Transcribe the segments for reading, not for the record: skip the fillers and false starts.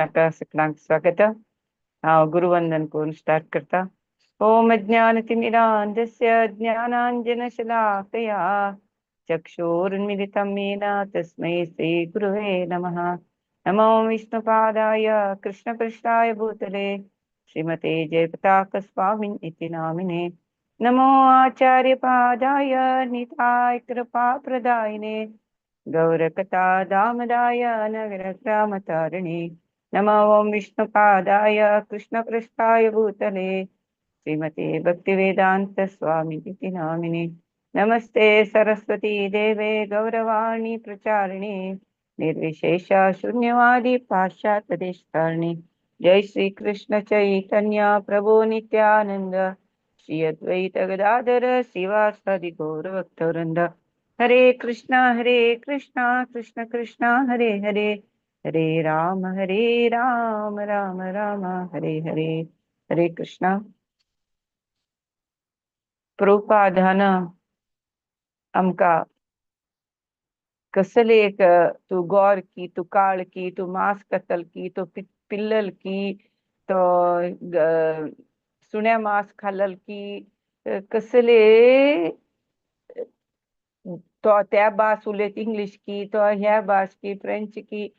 सेशनाक सगळ्यांक स्वागत. हांव गुरुवंदन करून स्टार्ट करता. ओम ज्ञानतिमिरान्धस्य ज्ञानाञ्जनशलाकया चक्षुरुन्मिलितं येन तस्मै श्रीगुरुवे नमः. नमो विष्णुपादाय कृष्णपृष्ठाय भूतले श्रीमते जयपताकस्वामिन् इति नामिने. नमो आचार्यपादाय निताय कृपाप्रदायिने गौरकथा दामदाय नगरग्रामतारिणे. नमो ॐ विष्णुपादाय कृष्णपृष्ठाय भूतले श्रीमते भक्तिवेदान्त स्वामी इति नामिने. नमस्ते सरस्वती देवे गौरवाणी प्रचारिणे निर्विशेष शून्यवादी पाश्चात्य देशतारिणे. जय श्री कृष्ण चैतन्य प्रभु नित्यानंद श्री अद्वैत गदाधर श्रीवासादि गौरभक्तवृंद. हरे कृष्णा हरे कृष्णा कृष्ण कृष्णा हरे हरे, हरे राम हरे राम राम राम हरे हरे. हरे कृष्णा. प्रभुपादान आमकां कसले एक तूं गोर की, तूं काळ की, तूं मांस कतल की, तूं पिल्लल की, तो सुण्या मांस खालल की, कसले तो त्या भास उलयत इंग्लीश की, तो ह्या भास की, फ्रेंच की,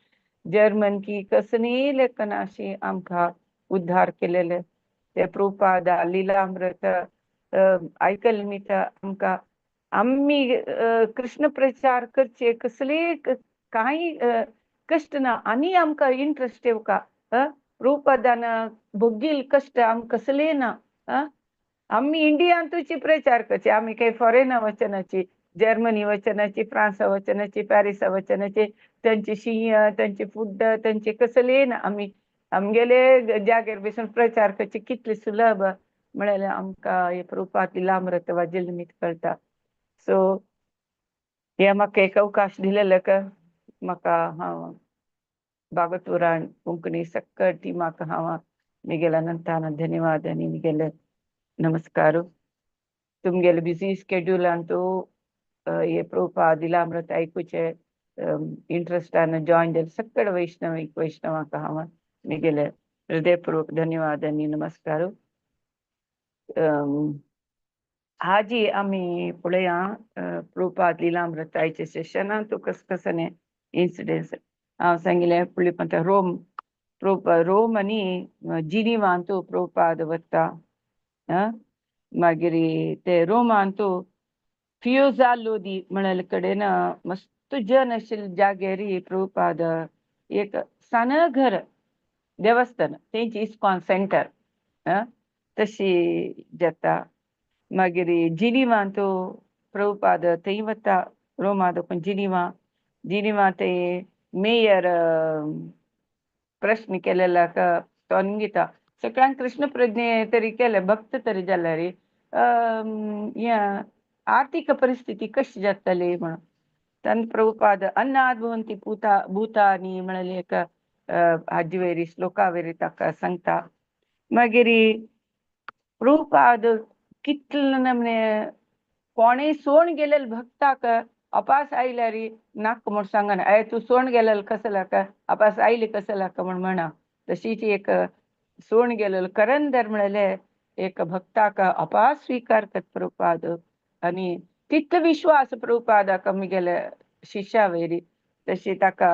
जर्मन की, कसली लेखन अशी आमकां उद्धार केलेले ते प्रभुपादा लीलामृत आयकल निमित्त आमकां आमी कृष्ण प्रचार करचे कसले कांय कश्ट ना आनी आमकां इंट्रस्ट येवका. प्रभुपादान भोगील कश्ट आमकां कसले ना. आमी इंडियांतूच प्रचार करचे, आमी काही फॉरेना वचनाची, जर्मनी वचनाची, फ्रांसा वचनाची, पॅरिसा वचनाची, त्यांचे शिंय, त्यांचे फूड, त्यांचे कसले ना. आमी आमगेले जागेर बसून प्रचार करचे कितले सुलभ म्हळ्यार आमकां हे प्रभुपाद लीलामृत वाजेल निमित्त कळटा. सो हे म्हाका एक अवकाश दिलेलो का म्हाका हांव भागवत पुराण कोंकणी सक्कड टिमाक हांव मिगेल्या नंतान धन्यवाद आनी मिगेले नमस्कार. तुमगेले बिजी स्केड्युलान तूं हे प्रभुपाद लीलामृत आयकुचे इंट्रस्टान जॉयन जाले सक्कड वैष्णव वैष्णवाक हांव मिगेले हृदयपूर्वक धन्यवाद आनी नमस्कार. हाजी आमी पळया प्रभुपाद लीलामृत आयच्या सेशनान तूं कस कसने इन्सिडेंट्स हांव सांगिलें. फुडली पंत रोम रोम आनी जिनिवांतू प्रभुपाद वता. मागीर ते रोमांतू फियोजा लोदी म्हळ्ळे कडेन मस्त जन आशिल्ले जाग्यार प्रभुपाद एक सान घर देवस्थान तेंची इस्कॉन सेंटर तशी जाता. मागीर जिनिवांतू प्रभुपाद थंय वता, रोमा देखून जिनिवा. जिनिवा ते मेयर प्रश्न केलेला तो निंगिता सगळ्यांक कृष्ण प्रज्ञे तरी केले भक्त तरी जाल्यार हें आर्थीक परिस्थिती कशी जातली म्हणून तन प्रभुपाद अन्नाद भवंती भूता भूतानी म्हळ्ळे एक हाजे वयर श्लोका वयर ताका सांगता. मागीर प्रभुपाद कितले नमने कोणेय सोण गेलेले भक्ताक अपास आयल्यार नाका म्हूण सांगना, ए तूं सोण गेलेलो कसो लाका अपास आयले कसो लाका म्हूण म्हणा. तशीच एक सोण गेलेलो करंदर म्हळ्ळे एक भक्ताक अपास स्वीकार करता प्रभुपाद आनी तितलो विश्वास प्रभुपादाक मिगेल्या शिष्या वयर. तशी ताका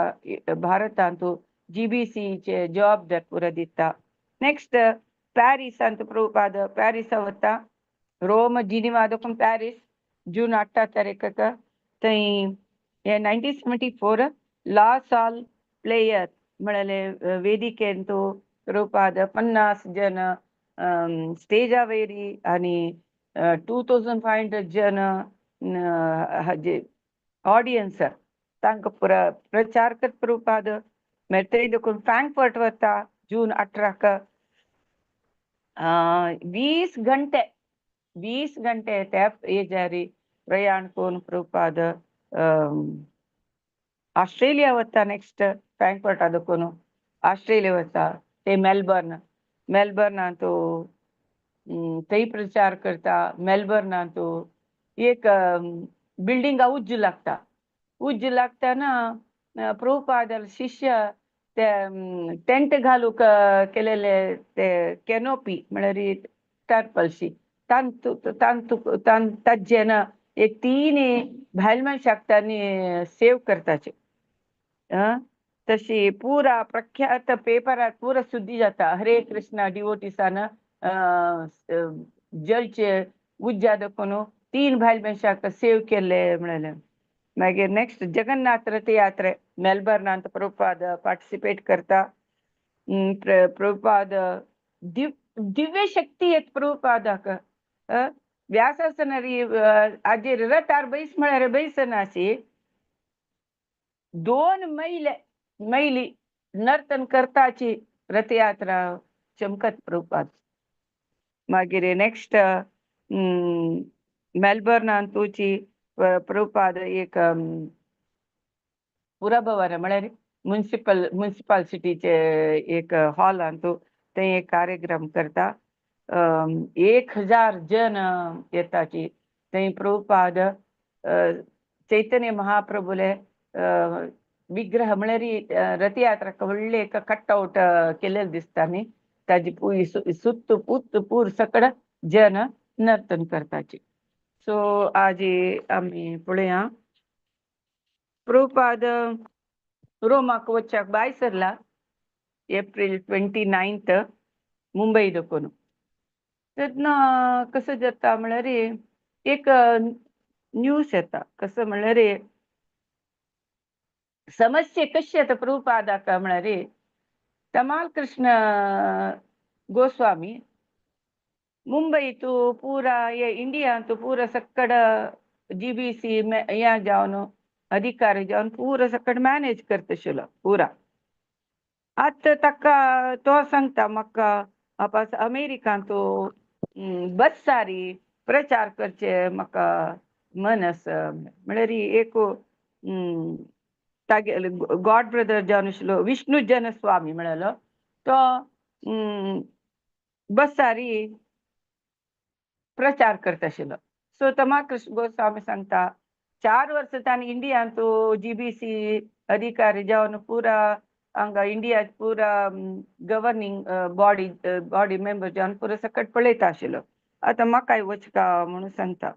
भारतांत जीबीसीचे जबाबदार पुरो दिता. नेक्स्ट पॅरिसांत प्रभुपाद पॅरिसा वता, रोम जिनिवा देखून पॅरीस जून 8 तारीखाक. थंय हे 1974 ला साल प्लेयर म्हळ्ळे वेदिकेन तो प्रभुपाद 50 जन स्टेजा वयर आनी 2500 जन हाजे ऑडियन्स तांकां पुरा प्रचार करता प्रभुपाद. मागीर थंय देखून फ्रँकफर्ट वता जून 18क. 20 घंटे 20 घंटे त्या हेज्यार प्रयाण करून प्रभुपाद ऑस्ट्रेलिया वता. नेक्स्ट फ्रँकफर्टा देखून ऑस्ट्रेलिया वता ते मेलबर्न. मेलबर्नांत थंय प्रचार करता. मेलबर्नांत एक बिल्डिंगा उज्ज लागता. उज्ज लागतना प्रभुपादाले शिष्य ते टेंट घालूंक केलेले ते कॅनोपी म्हळ्यार टार्पलशी तांतू तांतू ताजेन एक तीन भायल मनशाक तांणी सेव करताचे. तशी पुरा प्रख्यात पेपरार पुरा सुद्दी जाता हरे कृष्णा डिवोटीसान जलचे उज्जा दाखोवन 3 भायल मनशाक सेव केल्ले म्हणलें. मागीर नेक्स्ट जगन्नाथ रथयात्रे मेलबर्नांत प्रभुपाद पार्टिसिपेट करता. प्रभुपाद दिव्य शक्ती येत प्रभुपादाक. व्यासासनरी आजेर रथार बैस म्हळ्यार बैसनाशी 2 मैली नर्तन करताची रथयात्रा चमकत प्रभुपाद. मागीर नेक्स्ट मेलबर्नांतूची प्रभुपाद एक पुरभवन म्हळ्यार मुन्सिपालिटीचे एक हॉलांतू ते एक कार्यक्रम करता. 1000 जन येताची. थंय प्रभुपाद चैतन्य महाप्रभुले विग्रह म्हळ्यार रथयात्रा व्हडले एक कटआउट केलेले दिसता न्ही, ताजी सुत्त पुत्त पूर सकड जन नर्तन करताची. सो आज आमी पळया प्रभुपाद रोमाक वच्चाक भायर सरला एप्रील 29 मुंबई दाखोवन. तेन्ना कसं जाता म्हळ्यार एक न्यूज येता कसं म्हळ्यार समस्या कशी येता प्रभुपादाक म्हळ्यार तमाल कृष्ण गोस्वामी मुंबईतू पुरा हे इंडियांतू पुरा सक्कड GBC या जावन अधिकारी जावन पुरा सक्कड मॅनेज करता पुरा. आतां ताका तो सांगता म्हाका आपस अमेरिकांतू बस्सारी प्रचार करचे म्हाका मन आसा म्हळ्यार एक तागेले गॉड ब्रदर जावन आशिल्लो विष्णू जन स्वामी म्हणलो तो बस्सारी प्रचार करता आशिल्लो. सो तमा कृष्ण गोस्वामी सांगता 4 वर्सां ताणें इंडियांतू GBC अधिकारी जावन पुरा हांगा इंडिया पुरा गवर्निंग बॉडी बॉडी मेंबर जावन पुरा सकट पळयता आशिल्लो. आतां म्हाकाय वचका म्हणून सांगता.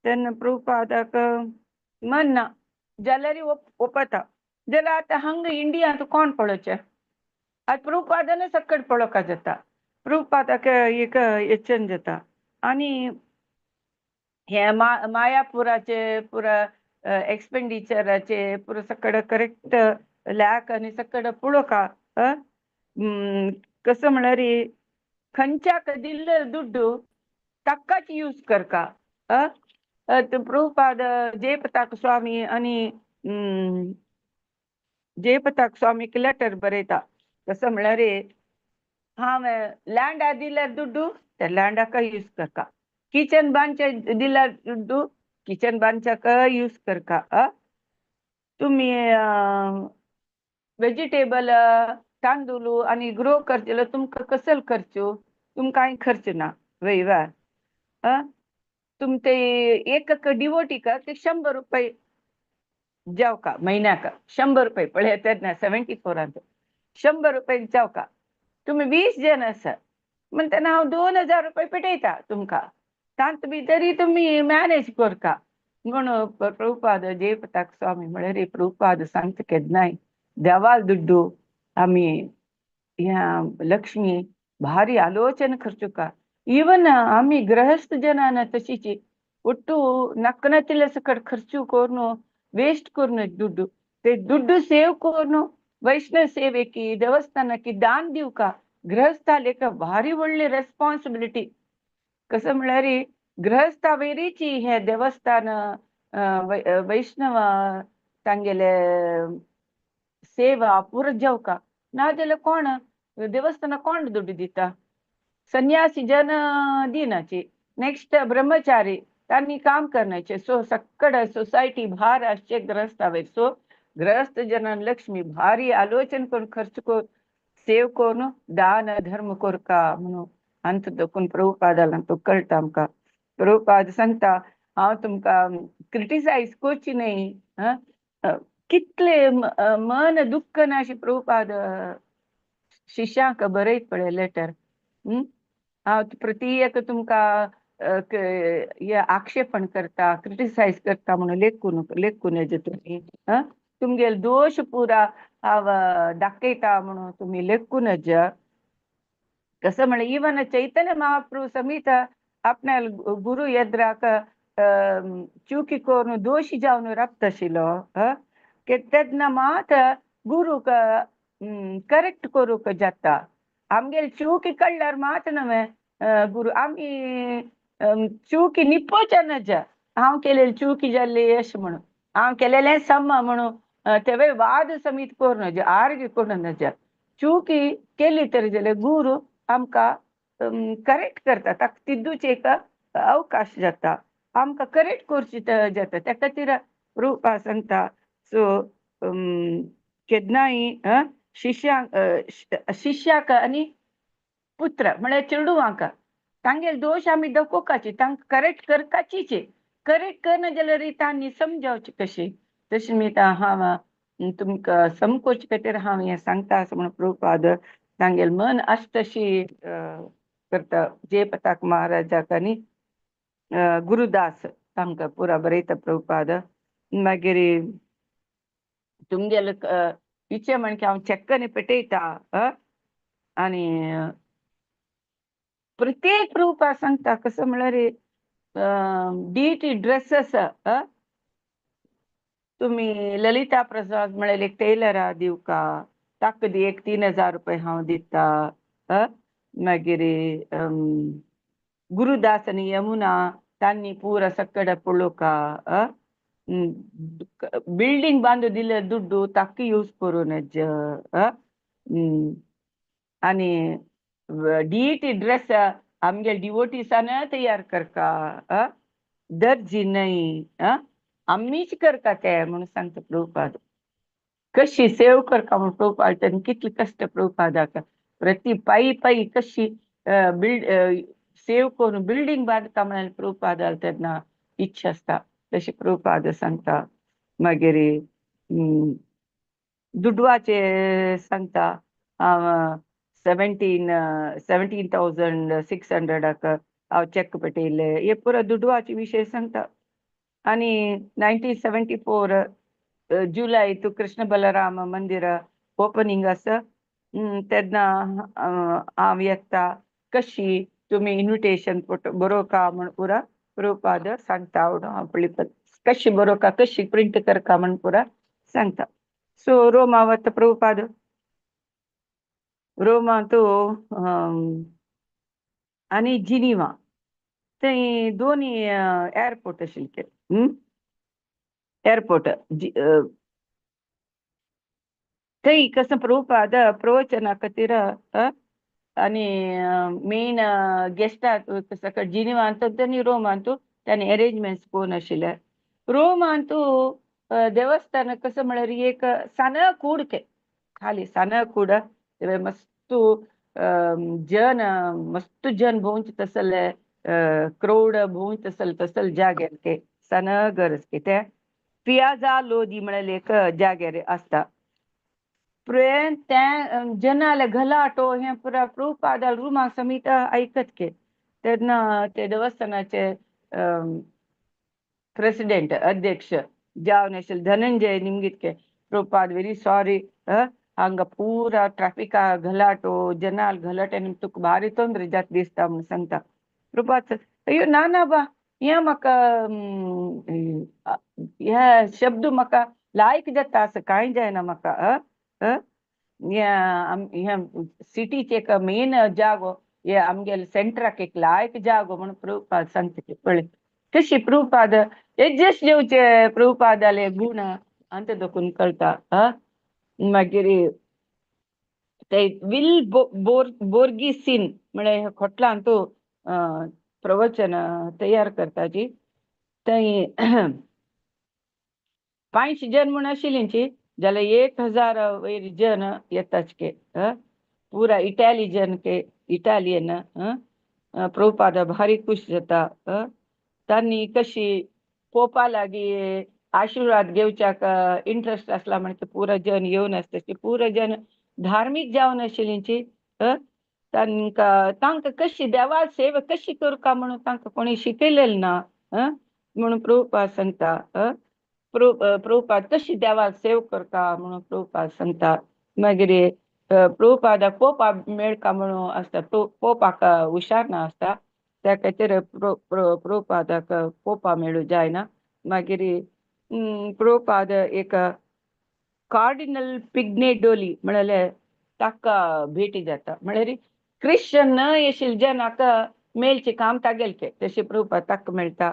तेन्ना प्रभुपादाक मन ना जाल्यार ओपता जाल्यार आतां हांगा इंडियांत कोण पळोवचें, आतां प्रभुपादान सकट पळोवपाक जाता. प्रभुपादाक एक यचन जाता आनी हे मायापुराचे पुरा एक्सपेंडिचराचे पुरा सकड करेक्ट लॅक आनी सकड पळोवका. कसं म्हळ्यार खंयच्याक दिल्ले दुड्डू ताकाच यूज करका. प्रभुपाद जयपताक स्वामी आनी जयपताक स्वामीक लेटर बरयता कसं म्हळ्यार हांवें लँडा दिल्यार दुड्डू त्या लँडाक यूज करका, किचन बांदचे दिल्यार दुड्डू किचन बांदच्याक यूज करका, तुमी वेजिटेबल तांदूळ आनी ग्रो करचेलो तुमकां कसल खर्च, तुमकां कांय खर्च ना वय वा. तुम ते एक डिवोटीक ते 100 रुपये जावका म्हयन्याक, 100 रुपये पळय तेन्ना 74 100 रुपये जावका. तुमी 20 जण आसा म्हणटना हांव 2000 रुपये पेटयता तुमकां, तांत भितरी तुमी मॅनेज करका म्हणून प्रभुपाद जयपताक स्वामी म्हळ्यार प्रभुपाद सांगता केन्नाय देवाल दुड्डू आमी ह्या लक्ष्मी भारी आलोचन खर्चुका. इवन आमी गृहस्थ जनान तशीची ಒಟ್ಟು ನಕ್ಕನತಿಲ್ಲ सकट खर्चू करून वेस्ट करून दुड्डू, ते दुड्डू सेव करून वैष्णव सेवेकी देवस्थानाकी दान दिवका. गृहस्थालेक भारी व्हडली रेस्पॉन्सिबिलिटी. कसं म्हळ्यार गृहस्था वयरीची हे देवस्थान वैष्णव तांगेले सेवा पुरो जेवका, नाजाल्यार कोण देवस्थाना कोण दुड्डू दिता, संन्यासी जन दिनाची. नेक्स्ट ब्रह्मचारी तांणी काम करण्याचे. सो सक्कड सोसायटी भार आसचे गृहस्थावयर. सो गृहस्थ जनान लक्ष्मी भारी आलोचन करून खर्च करून सेव करून दान धर्म करका म्हणून अंत दोकून प्रभुपादाला तो कळटा आमकां. प्रभुपाद सांगता हांव तुमकां क्रिटिसायज करची न्हय, कितले मन दुख्ख ना अशी प्रभुपाद शिष्यांक बरयत पळय लेटर. हांव प्रत्येक तुमकां आक्षेपण करता, क्रिटिसायज करता म्हणून लेखून लेखून येजे तुमी. तुमगेले दोश पुरा हांव दाखयता म्हणून तुमी लेखून नज. कसं म्हणलें, इवन चैतन्य महाप्रभु समीत आपल्या गुरु येद्राक चुकी करून दोशी जावन राबता आशिल्लो की तेन्ना मात गुरूक करेक्ट करूंक जाता. आमगेले चुकी कळ्ळ्यार मात न्हय गुरू आमी चुकी निपोवच्या नज, हांव केलेली चुकी जाल्ली अशें म्हणून, हांव केलेलें सम म्हणून तेवय वाद समीत करूं नज, आर्ग्यू करूं नज. चुकी केली तरी जाल्यार गुरू आमकां करेक्ट करता, ताका तितूच एक अवकाश जाता, आमकां करेक्ट करची जाता. त्या खातीर रुपा सांगता. सो केन्नाय शिष्यांक शिष्याक आनी पुत्र म्हळ्यार चेडवांक तांगेले दोश आमी दाखोवपाची, तांकां करेक्ट करपाचीच. करेक्ट करना जाल्यार तांणी समजावची कशी. तशें न्ही हांव तुमकां समकोवचे खातीर हांव हें सांगता असो म्हणून प्रभुपाद तांगेलें मन आसा तशी करता. जय पताक महाराजाक आनी गुरुदास तांकां पुरा बरयता प्रभुपाद. मागीर तुमगेले इच्छे म्हण की हांव चेक्कांनी पेटयता. आनी प्रत्येक प्रभुपाद सांगता कसो म्हळ्यार डिटी ड्रेसीस तुमी ललिता प्रसाद म्हळ्यार एक टेलरा दिवका, ताका दी एक 3,000 रुपया हांव दिता. मागीर गुरुदास आनी यमुना तांणी पुरा सकड पळोवका. बिल्डींग बांदून दिले दुड्डू ताका यूज करूं नज. आनी डिटी ड्रेस आमगे डिवोटीसान तयार करका, दर्जी न्हय, आमीच करता ते म्हणून सांगता प्रभुपाद. कशी सेव करका म्हणून प्रभुपाद तांणी कितले कश्ट प्रभुपादाक प्रति पायी पायी कशी बिल्ड सेव करून बिल्डींग बांदता म्हणून प्रभुपादाक तेन्ना इच्छा आसता. तशी प्रभुपाद सांगता. मागीर दुडवाचे सांगता हांव 17,600 हांव चॅक पेटयले, हे पुरा दुडवाचे विशय सांगता. आनी 1974 जुलय तूं कृष्ण बलराम मंदिर ओपनींग आसा तेन्ना हांव येता, कशी तुमी इन्विटेशन बरोवका म्हण पुरा प्रभुपाद सांगता. हांव पळय कशी बरोवका, कशी प्रिंट करका म्हण पुरा सांगता. सो रोमा वता प्रभुपाद. रोमांतू आनी जिनिवा थंय दोनी एअरपोर्ट आशिल्ले ते. एअरपोर्ट थंय कसं प्रभुपाद प्रवचना खातीर आनी मेन गेस्टाक सकयल जिनिवांत आनी रोमांतू तांणी अरेंजमेंट्स करून आशिल्ले. रोमांतू देवस्थान कसं म्हळ्यार एक सान कूड ते खाली सान कूड, मस्तू जन मस्त जन भोंवचे तसले क्रोड भोंवचे तसल तसल जाग्यार ते सान गरज की ते पियाजा लोदी म्हळ्यार एक जाग्यार आसता. तें जनाले गलाटो हें पुरा प्रभुपादाल रुमा समीत आयकत के. तेन्ना ते देवस्थानाचे प्रेसिडेंट अध्यक्ष जावन आशिल्ले Dhananjay Nimgit K, Prabhupad very sorry, हांगा पुरा ट्राफिका गलाटो जनाल गलाटे तुका भारी तोंदरे जात दिसता म्हणून सांगता. प्रभुपाद अय्यो ना ना बा, हें म्हाका हे शब्द म्हाका लायक जाता असं कांय जायना म्हाका. हें सिटीचे एक मेन जागो, हे आमगेले सेंटराक एक लायक जागो म्हणून प्रभुपाद सांगता. पळय कशी प्रभुपाद एडजस्ट जेवचे प्रभुपादाले गुण अंत दोकून कळटा. मागीर ते will बोर्गी सीन म्हळ्यार खोटलांतू प्रवचन तयार करताची. थंय 500 जन म्हूण आशिल्लींची जाल्यार 1,000 वयर जन येताच के. पुरा इटाली जन के इटालियन प्रभुपाद भारी खुश जाता. तांणी कशी पोपा लागीं आशीर्वाद घेवच्याक इंट्रस्ट आसला म्हणजे पुरो जन येवन आसता. पुरो जन धार्मीक जावन आशिल्लींची तांकां तांकां कशी देवा सेवा कशी करका म्हणून तांकां कोणी शिकयलेलें ना. म्हणून प्रभुपाद सांगता. प्रभुपाद कशी देवाक सेव करता म्हणून प्रभुपाद सांगता. मागीर प्रभुपादाक पोपा मेळका म्हणून आसता. पोपाक हुशार ना आसता, त्या खातीर प्रभुपादाक पोपा मेळूं जायना. मागीर प्रभुपाद एक कार्डिनल पिग्नेडोली म्हणल्यार ताका भेटी जाता. म्हळ्यार क्रिश्चन येशील जनाक मेळचें काम तागेलें, तशें प्रभुपाद ताका मेळटा.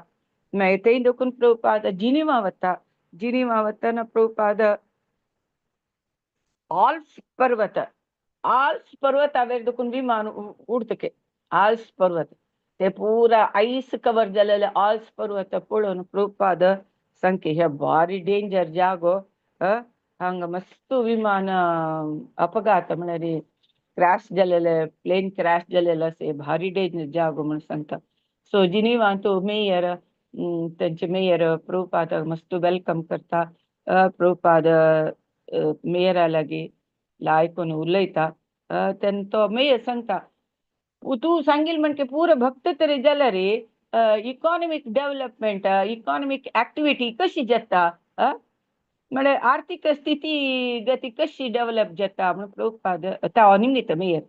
मागीर थंय देखून प्रभुपाद जिनिवा वता. जिनिवा वतना प्रभुपाद आल्प्स पर्वत, आल्प्स पर्वतावेर देखून विमान उडतके. आल्प्स पर्वत ते पुरा आयस कवर जालेले आल्प्स पर्वत पळोवन प्रभुपाद सांगके हे भारी डेंजर जागो, हांगा मस्त विमान अपघात म्हळ्यार क्रॅश जालेले, प्लेन क्रॅश जालेले आसा, भारी डेंजर जागो म्हणून सांगता. सो जिनिवांत मेयर, तेंचे मेयर प्रभुपादाक मस्त welcome करता. प्रभुपाद मेयरा लागीं आयकून उलयता. तेन्ना तो मेयर सांगता, तूं सांगील म्हणके पुरो भक्त तरी जाल्यार इकॉनॉमीक डेव्हलपमेंट, इकॉनॉमीक एक्टिविटी कशी जाता, म्हळ्यार आर्थीक स्थिती गती कशी डेव्हलप जाता म्हणून प्रभुपाद तो निमित्त मेयर.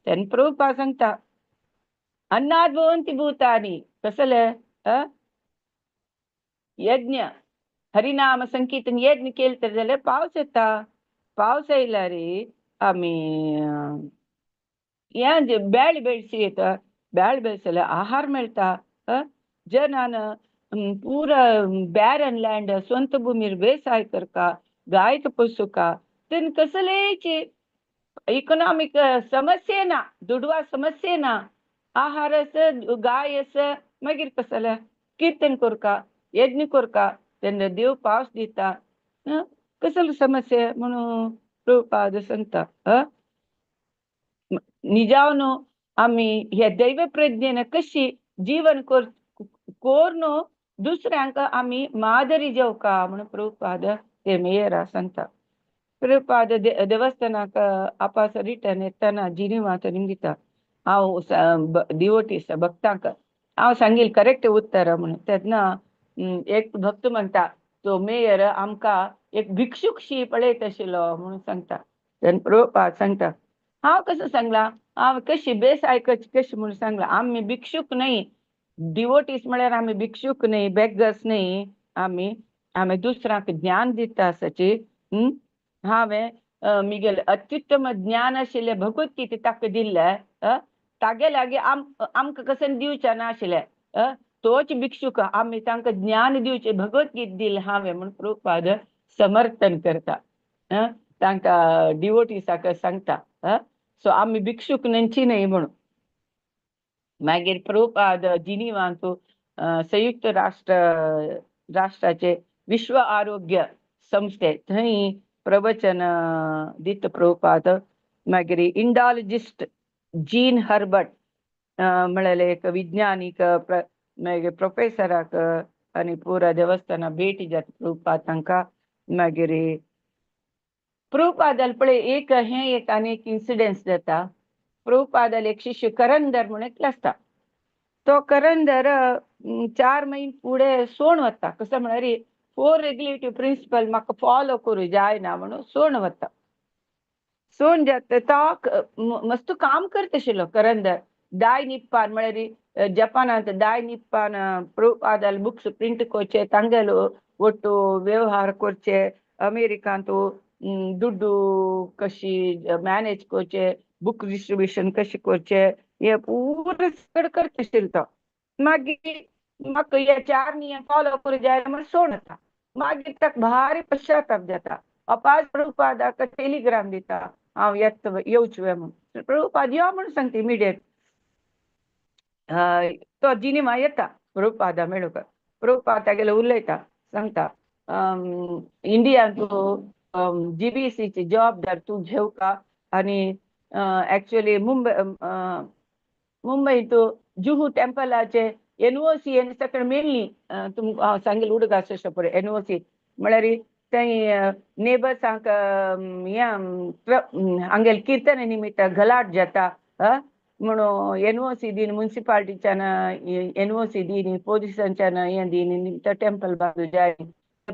तेन्ना प्रभुपाद सांगता, अन्नाद भवन्ति भूतानि, कसले यज्ञ हरिनाम संकीर्तन यज्ञ केले तर जाल्यार पावस येता. पावस येयल्यार आमी हें बेळ बेळशी येता, बेळ बेळसल्यार आहार मेळटा. जनान पुरा बॅरन लँड स्वंत भूमीर वेवसाय करका, गायक पोसुका, तेन्ना कसलेच इकॉनॉमीक समस्या ना, दुडवा समस्या ना. आहार आसा, गाय आसा, मागीर कसले कीर्तन करका, यज्ञ करका, तेन्ना देव पावस दिता. कसली समस्या म्हणून प्रभुपाद सांगता. निजावन आमी हे दैव प्रज्ञेन कशी जीवन कोरून दुसऱ्यांक आमी मादरी जेवका म्हणून प्रभुपाद ते मेयरा सांगता. प्रभुपाद देवस्थानाक आपास रिटर्न येतना जिनिवांत निमगिता, हांव डिवोटीस भक्तांक हांव सांगील करेक्ट उत्तर म्हणून. तेन्ना एक भक्त म्हणटा, तो मेयर आमकां एक भिक्षुकशी पळयत आशिल्लो म्हणून सांगता. तेन्ना प्रभुपाद सांगता, हांव कसो सांगलां, हांव कशी बेस आयकची कशी म्हणून सांगलां. आमी भिक्षूक न्हय, डिवोटीस म्हळ्यार आमी भिक्षूक न्हय, बेगर्स न्हय, आमी आमी दुसऱ्यांक ज्ञान दिता आसाची. हांवें मिगेले अत्युत्तम ज्ञान आशिल्लें भगवद्गीता ताका दिल्लें. तागे लागीं आमकां कशें दिवचें ना आशिल्लें, तोच भिक्षूक आमी तांकां ज्ञान दिवचें भगवद्गीता दिलें हांवें म्हूण प्रभुपाद समर्थन करता. तांकां डिवोटीसाक सांगता. सो आमी भिक्षूक न्हयची न्हय म्हणून. मागीर प्रभुपाद जिनिवांत संयुक्त राष्ट्राचे विश्व आरोग्य संस्थे थंय प्रवचन दित प्रभुपाद. मागीर इंडॉलॉजिस्ट जीन हर्बर्ट म्हळ्यार एक विज्ञानीक मागीर प्रोफेसराक आनी पुरा देवस्थाना भेटी जाता प्रभुपाद तांकां. मागीर प्रभुपादाल पळय एक हें एक आनी एक इन्सिडन्स जाता. प्रभुपादाल एक शिष्य करंदर म्हणून एकलो आसता. तो करंदर 4 म्हयने फुडें सोण वता. कसो म्हळ्यार 4 रेगुलेटिव्ह प्रिंसिपल म्हाका फॉलो करूं जायना म्हणून सोण वता. सोण जाता तो मस्त काम करता आशिल्लो करंदर. दाय निप्पान म्हळ्यार जपानांत दाय निप्पान प्रभुपादाल बुक्स प्रिंट करचे, तांगेलो ಒಟ್ಟು व्यवहार करचे, अमेरिकांत दुड्डू कशी मॅनेज करचे, बुक डिस्ट्रिब्युशन कशें करचें, हें पुरो सगळें करता आशिल्लो तो. मागीर म्हाका हे 4 नियम फॉलो करूं जाय म्हणून सोड वता. मागीर ताका भारी पश्चाताप जाता. अपाज प्रभुपादाक टेलिग्राम दिता, हांव येता येवचें म्हणून. प्रभुपाद यो म्हणून सांगता इमिडिएट. तो जिनिमा येता प्रभुपादा मेळूंक. प्रभुपाद तागेलो उलयता, सांगता इंडियांत GBC जबाबदार तूं घेवका आनी एक्चुअली मुंबय तूं जुहू टेम्पलाचे NOC आनी सगळें मेळ्ळी. तुमकां हांव सांगील उडगास पळय NOC म्हळ्यार थंय नेबर्सांक हें हांगेले किर्तन निमित्त गलाट जाता म्हणून एनओसी दीन मुन्सिपालिटीच्यान, एनओसी दीन पोलिसांच्यान, हें दीन निमित्त टेम्पल बाजू जाय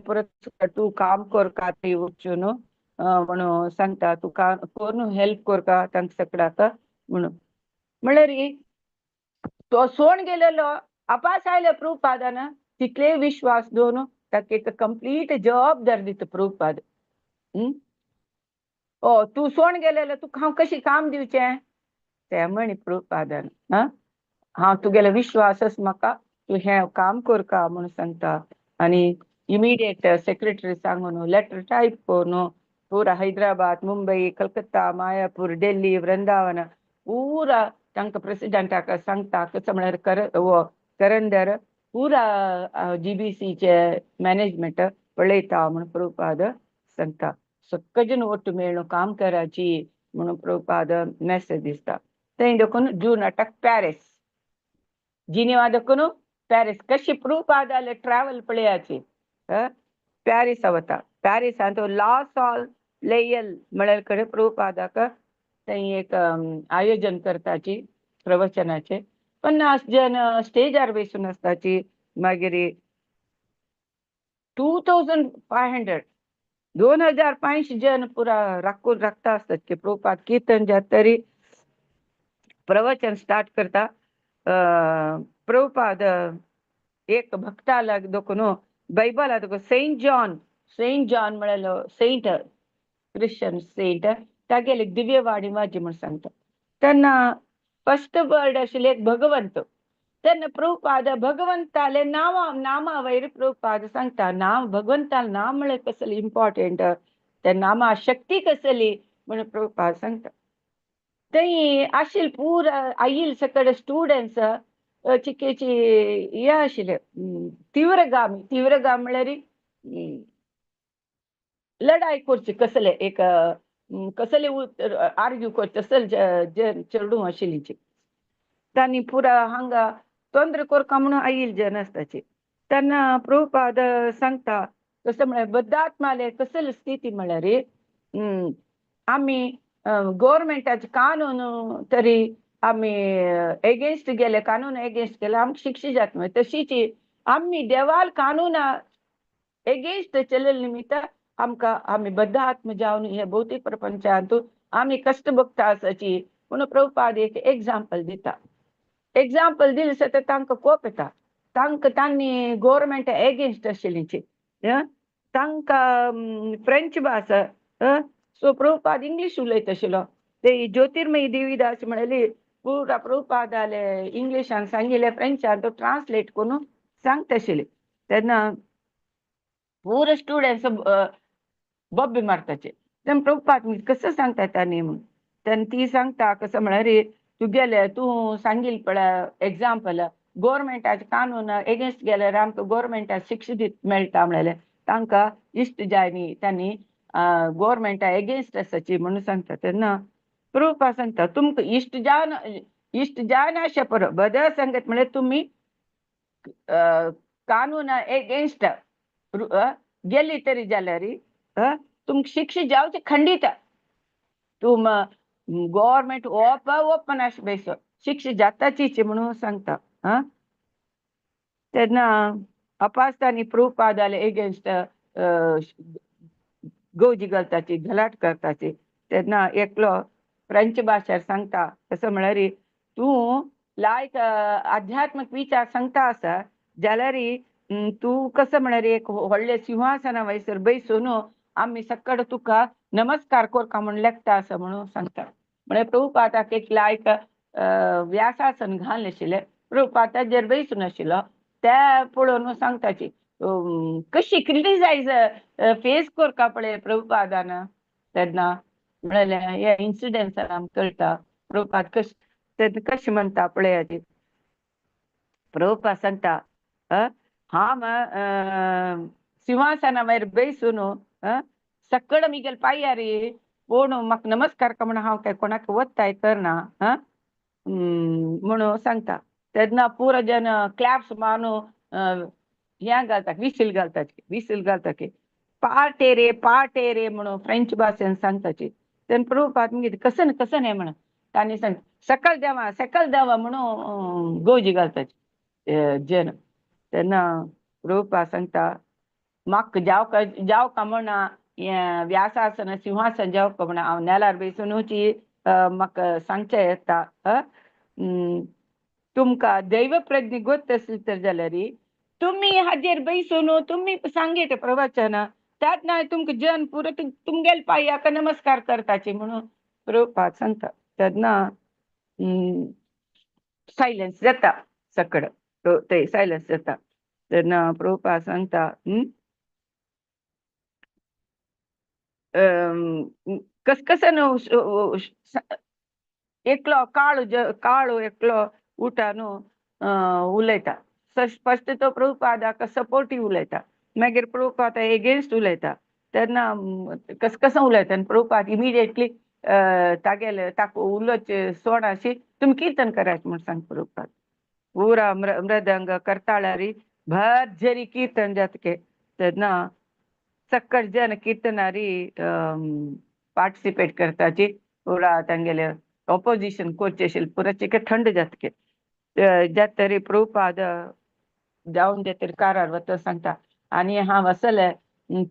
परत तूं काम करका थंय वचून म्हणून सांगता, तूं काम करून हेल्प करका तांकां सगळ्याक म्हणून. म्हळ्यार तो सोण गेलेलो अपास आयले प्रभुपादान तितले विश्वास दवरून ताका एक कंप्लीट जबाबदारी दिता प्रभुपाद. ओ तूं सोण गेलेलो, तुका हांव कशी काम दिवचें ते म्हणी प्रभुपादान. हांव तुगेलो विश्वासच म्हाका, तूं हें काम करका म्हणून सांगता. आनी इमिडिएट सेक्रेटरी सांगून लेटर टायप करून पुरा हैदराबाद, मुंबई, कलकत्ता, मायापूर, दिल्ली, वृंदावन पुरा तांकां प्रेसिडेंटाक सांगता कसो म्हळ्यार कर करंदर पुरा जीबीसीचे मॅनेजमेंट पळयता म्हणून प्रभुपाद सांगता. सगळे ಒಟ್ಟು मेळून काम कराची म्हणून प्रभुपाद मेसेज दिसता. थंय देखून जून 8 पॅरिस, जिनिवा देखून पॅरिस कशी प्रभुपादाले ट्रॅवल पळयाची. पॅरिस वता, पॅरिसांत ला सॉल लेयल म्हळ्यार कडेन प्रभुपादाक थंय एक आयोजन करताची प्रवचनाचे. 50 जन स्टेजार बसून आसताची. मागीर 2500 2500 जन पुरा राखून राखता आसतात की प्रभुपाद कीर्तन जात तरी प्रवचन स्टार्ट करता. प्रभुपाद एक भक्ताला देखून बायबला देखून सेंट जॉन, सेंट जॉन म्हळ्यार सेंट, क्रिश्चन सेंट, तागेले दिव्यवाणी वाजी म्हूण सांगता. तेन्ना फर्स्ट वर्ड आशिल्लें एक भगवंत. तेन्ना प्रभुपाद भगवंताले नांवा नामा वयर प्रभुपाद सांगता, नांव भगवंताले नांव म्हळ्यार कसलें इम्पॉर्टंट, त्या नामा शक्ती कसली म्हणून प्रभुपाद सांगता. थंय आशिल्ले पुरा आयिल्ले सगळे स्टुडंट्स चिकेची हे आशिल्ले तीव्रगामी. तीव्रगामी म्हळ्यार लढाई करची कसले एक कसले आर्ग्यू करचे तसले जे चेडूं आशिल्ली तांणी पुरा हांगा तोंद्र करका म्हणून आयिल्ले जन आसताची. तेन्ना प्रभुपाद सांगता कसं म्हळ्यार बद्धात्माले कसली स्थिती म्हळ्यार आमी गोवोरमेंटाचे कानून तरी आमी एगेन्स्ट गेले, कानून एगेन्स्ट गेले आमकां शिक्षा जाता. न्हय तशीच आमी देवाल कानूना एगेन्स्ट चलले निमित्त आमकां आमी बद्ध आत्म जावन हे भौतीक प्रपंचांत आमी कश्ट भोगता आसाची म्हणून प्रभुपाद एक एग्जाम्पल दिता. एग्जाम्पल दिलें तर तांकां कोप येता. तांकां तांणी गोवोरमेंट एगेन्स्ट आशिल्ली, तांकां फ्रेंच भास, सो प्रभुपाद इंग्लीश उलयत आशिल्लो. ते ज्योतिर्मयी देवीदास म्हणली पुरा प्रभुपादाले इंग्लिशान सांगिल्लें फ्रेंचान तो ट्रान्सलेट करून सांगता आशिल्ली. तेन्ना पुरा स्टुडंट्स बब्बे मारताचे. तेन्ना प्रभुपाद कसं सांगता तांणी म्हणून तेन्ना ती सांगता कसं म्हळ्यार तुगेले तूं सांगिल्लें पळय एग्जाम्पल गोवोरमेंटाचे कानून एगेन्स्ट गेल्यार आमकां गोवोरमेंटाक शिक्षा दीत मेळटा म्हणलें तांकां इश्ट जाय न्ही, तांणी गोवोरमेंटा एगेन्स्ट आसाची म्हणून सांगता. तेन्ना प्रभुपाद सांगता तुमकां इश्ट जावन इश्ट जायना अशें पुरो बदल सांगत म्हळ्यार तुमी कानूना एगेन्स्ट गेली तरी जाल्यार तुमकां शिक्षा जावची खंडीत. तूं गव्हर्मेंट ओपन अशें बेसो शिक्षा जाताचीच म्हणून सांगता. तेन्ना अपास्तानी प्रभुपादाले एगेन्स्ट गवजी घालताची घलाट करताची. तेन्ना एकलो फ्रेंच भाशेर सांगता कसं म्हळ्यार तूं लायक आध्यात्मीक विचार सांगता आसा जाल्यार तूं कसं म्हळ्यार एक व्हडलें सिंहासना वयसर बैसून आमी सकड तुका नमस्कार करका म्हूण लेखता आसा म्हणून सांगता. म्हळ्यार प्रभुपादाक एक लायक व्यासासन घालून आशिल्लें, प्रभुपाद ताजेर बैसून आशिल्लो ते पळोवन सांगताची कशी क्रिटिसायज फेस करका पळय प्रभुपादान. तेन्ना म्हणलें हे इन्सिडंट्सान आमकां कळटा प्रभुपाद कशें तेन्ना कशें म्हणटा पळयाची. प्रभुपाद सांगता हांव सिंहासना वयर बैसून सकड मिगेल पांयार कोण म्हाका नमस्कार कर म्हण हांव काय कोणाक वत्ताय करना म्हणून सांगता. तेन्ना पुरो जन क्लॅप्स मारून हें घालता, विसील घालता, विसील घालता की पाटे रे पाटे रे म्हणून फ्रेंच भाशेन सांगताची. तेन्ना प्रभुपाद मागीर कसन कसन हें म्हणून तांणी सांग सकल देवा सकल देवा म्हणून गोजी घालताची जन. तेन्ना प्रभुपाद सांगता म्हाका जावका जावका म्हणा हें व्यासासन सिंहासन जावका म्हणा हांव नेलार बेसुनूची म्हाका सांगचें येता. तुमकां दैव प्रज्ञ गोत आसली तर जाल्यार तुमी हाजेर बैसून तुमी सांगीत प्रवचन त्यात ना तुमकां जन पुरो तुमगेले पांयाक नमस्कार करताची म्हणून प्रभुपाद सांगता. तेन्ना सायलन्स जाता सकड ते सायलन्स जाता. तेन्ना प्रभुपाद सांगता कसकसन एकलो काळो काळो एकलो उठा न्हू उलयता. फस्ट तो प्रभुपादाक सपोर्टीव उलयता, मागीर प्रभुपाद एगेन्स्ट उलयता. तेन्ना कसकस उलयता आनी प्रभुपाद इमिडिएटली तागेले ताका उलोवचें सोड अशी तुमी किर्तन करात म्हूण सांग प्रभुपाद. पुरा मृदंग करताळारी भरझरी कीर्तन जातके. तेन्ना सक्कड जन किर्तनारी पार्टिसिपेट करताची पुरा तांगेले ऑपोजिशन करचें आशिल्लें पुरा चिके थंड जातके. जातरी प्रभुपाद जावन जातरी कारार वता सांगता आनी हांव असले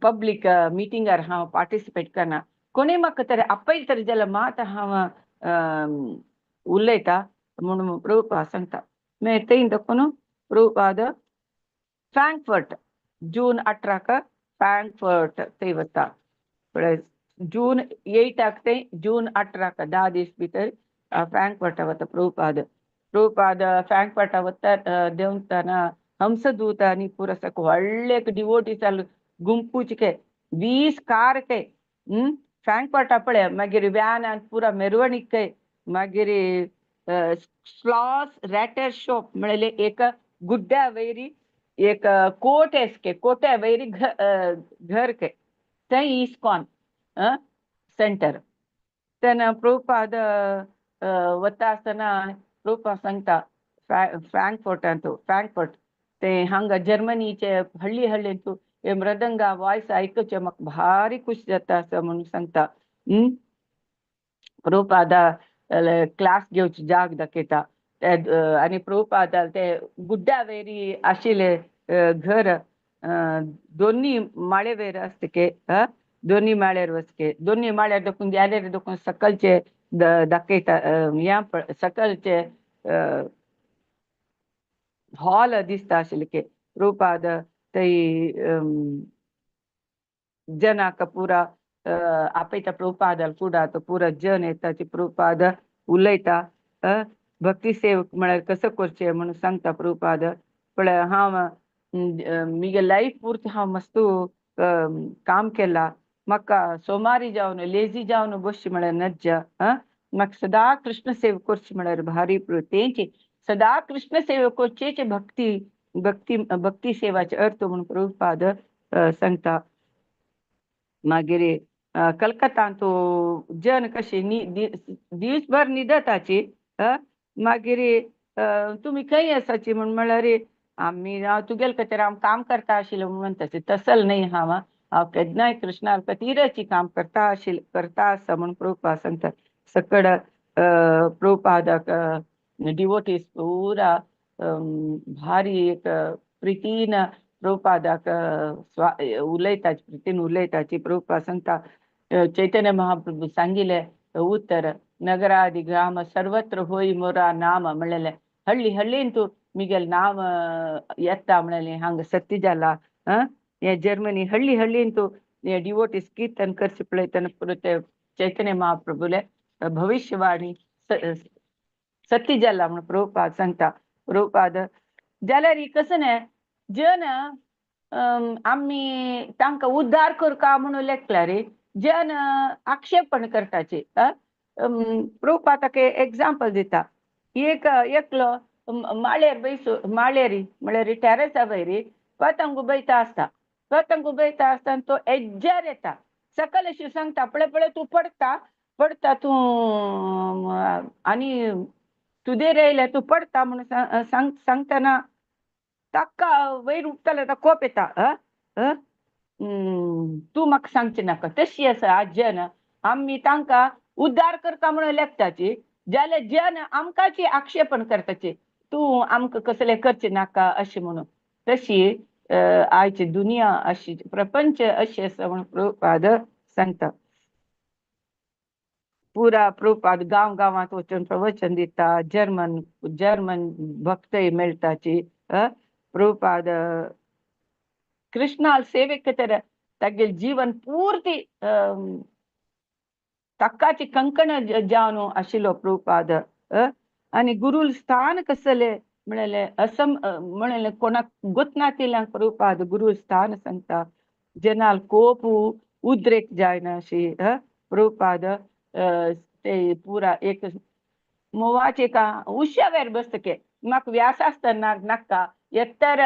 पब्लीक मिटिंगार हांव पार्टिसिपेट करना, कोणूय म्हाका तरी आपयलें तरी जाल्यार मात हांव उलयता म्हणून प्रभुपाद सांगता. मागीर थंय दाखोवन प्रभुपाद फ्रँकफर्ट जून 18 फ्रँकफर्ट थंय वता. पळय जून 8 ते जून 18 10 दीस भितर फ्रँकफर्टा वता प्रभुपाद. प्रभुपाद फ्रँकफर्टा वता देंवतना हंसदूत आनी पुरा सारको व्हडले एक डिवोटीस गुंपूचके 20 कार ते फ्रँकफर्टा पळय मागीर व्यानान पुरा मिरवणीक मागीर स्लॉस रॅटर शॉप म्हणले एक गुड्ड्या वयरी एक कोट एसके कोट्या वयरी घर के थंय इस्कॉन सेंटर. तेन्ना प्रभुपाद वता आसतना प्रभुपाद सांगता फ्रँकफर्टांत फ्रँकफर्ट ते हांगा जर्मनीचे हळ्ळी हळ्ळींतू हे मृदंगा वॉयस आयकुचे म्हाका भारी खुश जाता आसा म्हणून सांगता. प्रभुपादा क्लास घेवची जाग दाखयता आनी प्रभुपादा ते गुड्ड्या वयरी आशिल्ले घर दोन्ही माळे वयर आसतके दोन्ही माळ्यार वचके दोन्ही माळ्यार देखून गेल्यार देखून सकलचे दाखयता ह्या सकलचे हॉल दिसता आशिल्ले की प्रभुपाद थंय जनाक पुरा आपयता प्रभुपादाक कुडात पुरा जन येता ती प्रभुपाद उलयता. भक्ती सेवक म्हळ्यार कसो करचें म्हणून सांगता प्रभुपाद. पळय हांव म्हगे लायफ पुर्ती हांव मस्त काम केलां, म्हाका सोमारी जावन लेजी जावन बसची म्हळ्यार नज्जा. म्हाका सदां कृष्ण सेवा करची म्हळ्यार भारी तेंची सदां कृष्ण सेवा करचेच भक्ती भक्ती भक्ती सेवाचे अर्थ म्हणून प्रभुपाद सांगता. मागीर कलकत्तांत जन कशी दिसभर न्हिदताची. मागीर तुमी खंय आसाची म्हूण म्हळ्यार आमी हांव तुगेले खातीर हांव काम करता आशिल्लें म्हूण म्हणटाची. तसल न्हय हांव हांव केन्नाय कृष्णा खातीरच काम करता आशिल्लें करता आसा म्हूण प्रभुपाद सांगता. सकड प्रभुपादाक डिवोटीस पुरा भारी एक प्रितीन प्रभुपादाक उलयताची प्रितीन उलयताची. प्रभुपाद सांगता चैतन्य महाप्रभू सांगिल्लें उत्तर नगरादि ग्राम सर्वत्र होय मोरा नाम म्हणलेलें हळ्ळी हळ्ळींतू मिगेल नाम येता म्हणलें हांगा सत्य जाला. हे जर्मनी हळ्ळी हळ्ळींतू हे डिवोटीस कीर्तन करचे पळयतना पुरो ते चैतन्य महाप्रभूले भविष्यवाणी सत्य जाला म्हणून प्रभुपाद सांगता. प्रभुपाद जाल्यार कसं न्हय जन आमी तांकां उद्धार करका म्हणून लेखला रे जन आक्षेपण करताची. प्रभुपाद ताका एग्जाम्पल दिता. एक एकलो माळ्यार बैसू माळ्यारी म्हळ्यार टॅरसा वयरी पतंग उबयता आसता. पतंग उबयता आसतना तो एज्जार येता सकल अशी सांगता पळय पळय तूं पडटा पडटा तूं आनी तुजेर येयल्यार तूं पडटा म्हणून सांगतना ताका वयर उबतालो ताका कोप येता. तूं म्हाका सांगचें नाका. तशी आसा आज जन आमी तांकां उद्धार करता म्हणून लेखताची, जाल्यार जन आमकांची आक्षेपण करताची, तूं आमकां कसलें करचें नाका अशें म्हणून. तशी आयची दुनिया अशी प्रपंच अशी आसा म्हणून प्रभुपाद सांगता. पुरा प्रभुपाद गांव गांवांत वचून प्रवचन दिता, जर्मन जर्मन भक्तय मेळटाची. प्रभुपाद कृष्णाल सेवेक तर तागेले जीवन पूर्ती तक्काची कंकण जावन आशिल्लो प्रभुपाद. आनी गुरुल स्थान कसले म्हणलें असम म्हणलें कोणाक गोतनातिल्यांक प्रभुपाद गुरु स्थान सांगता. जनाल कोप उद्रेक जायना अशी प्रभुपाद ते पुरा एक मोवाचे का उश्यावेर बसतके म्हाका व्यासास्तर नाका एत्तर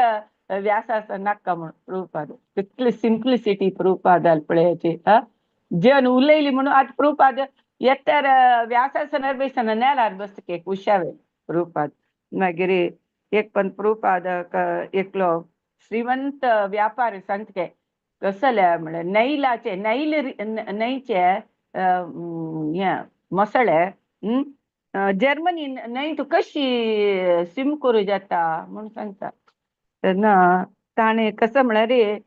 व्यासास्तर नाका म्हणून प्रभुपाद. कितली सिंप्लिसिटी प्रभुपादाल पळयाची. जन उलयली म्हणून आतां प्रभुपाद एत्तर व्यासासनार बेसना नेलार बसतके उश्यावेर प्रभुपाद. मागीर एक पण प्रभुपाद एकलो श्रीमंत व्यापारी सांगते कसले म्हळ्यार नैलाचे नैल न्हंयचे हें मसळे जर्मनी न्हंय तूं कशी स्विम करूं जाता म्हूण सांगता. तेन्ना ताणें कसो म्हळ्यार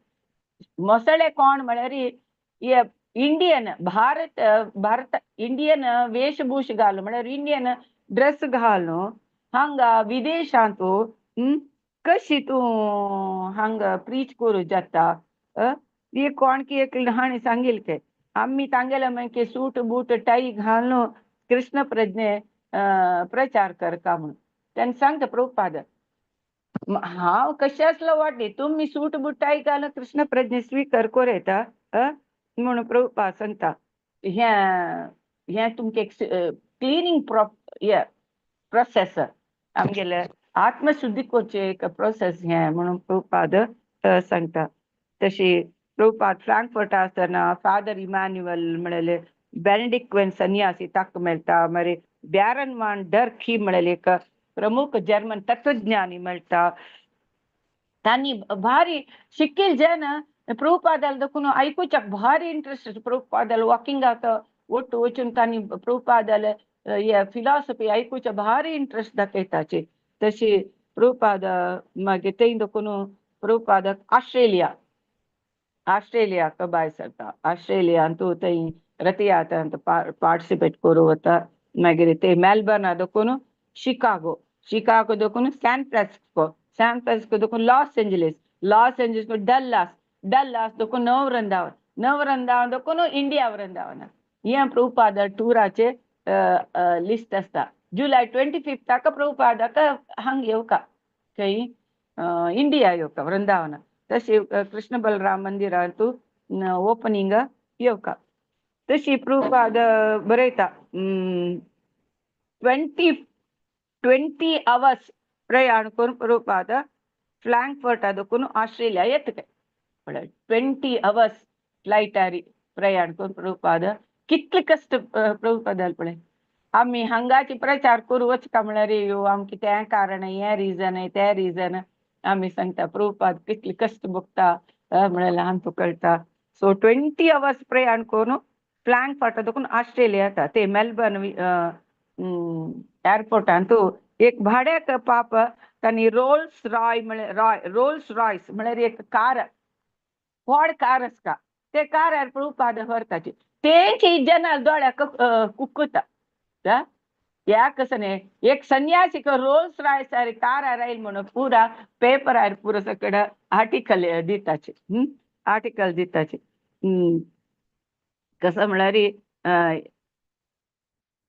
मसळे कोण म्हळ्यार हे इंडियन भारत भारत इंडियन वेशभूष घालून म्हळ्यार इंडियन ड्रेस घालून हांगा विदेशांत कशी तूं हांगा प्रीच करूं जाता. ही कोण की एक हाणें सांगिल्लें ते आमी तांगेले मागीर सूट बूट टाय घालून कृष्ण प्रज्ञे प्रचार करता म्हणून. तेन्ना सांगता प्रभुपाद हांव कशें आसलो वाट तुमी सूट बूट टाय घालून कृष्ण प्रज्ञे स्विकार करूं येता म्हणून प्रभुपाद सांगता. हें हें तुमकां एक क्लिनींग हे प्रोसेस आमगेले आत्मशुद्धी करचें एक प्रोसेस हें म्हणून प्रभुपाद सांगता. तशी प्रभुपाद फ्रांकफर्ट आसतना फादर इमॅन्युअल म्हणलें बेनेडिक्वेन सन्यासी ताका मेळटा. मागीर बॅरन वान डर्की म्हणलें एक प्रमुख जर्मन तत्वज्ञानी मेळटा. तांणी भारी शिकिल जन प्रभुपादाल देखून आयकुच्याक भारी इंट्रस्ट. प्रभुपादाल वॉकिंगाक ಒಟ್ಟು वचून तांणी प्रभुपादाल हे फिलॉसॉफी आयकुच्या भारी इंट्रस्ट दाखयताची. तशी प्रभुपाद मागीर थंय देखून प्रभुपाद ऑस्ट्रेलिया ऑस्ट्रेलियाक भायर सरता. ऑस्ट्रेलियांत थंय रथयात्रांत पार्टिसिपेट करूं वता. मागीर ते मेलबर्ना देखून शिकागो, शिकागो देखून सॅन फ्रांसिस्को, सॅन फ्रांसिस्को देखून Los Angeles, Los Angeles Dallas, Dallas देखून नव वृंदावन, नव वृंदावन देखून इंडिया वृंदावन. हें प्रभुपाद टुराचे लिस्ट आसता. जुलय 25 प्रभुपादाक हांग येवका खंय इंडिया येवका वृंदावन. तशी कृष्ण बलराम मंदिरांत ओपनिंग येवका. तशी प्रभुपाद बरयता 20 अवर्स प्रयाण करून प्रभुपाद फ्रांकफर्टा देखून ऑस्ट्रेलिया येता काय. 20 अवर्स फ्लायटार प्रयाण करून प्रभुपाद कितले कश्ट प्रभुपादाल पळय. आमी हांगाची प्रचार करूं वचका म्हळ्यार यो आमकां तें कारण हें रिजन तें रिजन आमी सांगता. प्रभुपाद कितले कश्ट भोगता म्हळ्यार आमकां कळटा. सो 20 अवर्स प्रयाण करून फ्रांकफर्टा देखून ऑस्ट्रेलिया येता. ते मेलबर्न एअरपोर्टांत एक भाड्याक पाप तांणी रोल्स रॉय म्हळ्यार रोल्स रॉयस म्हळ्यार एक कार व्हड कार आसता ते कारार प्रभुपाद व्हरताची. तेंची जनाल दोळ्याक कुक्कुता. ह्या कसं न्ही एक संन्यासी रोल्स रॉयस कारार आयल म्हणून पुरा पेपरार पुरा सगळं आर्टिकल दिताचे आर्टिकल दिताचे. कसं म्हळ्यार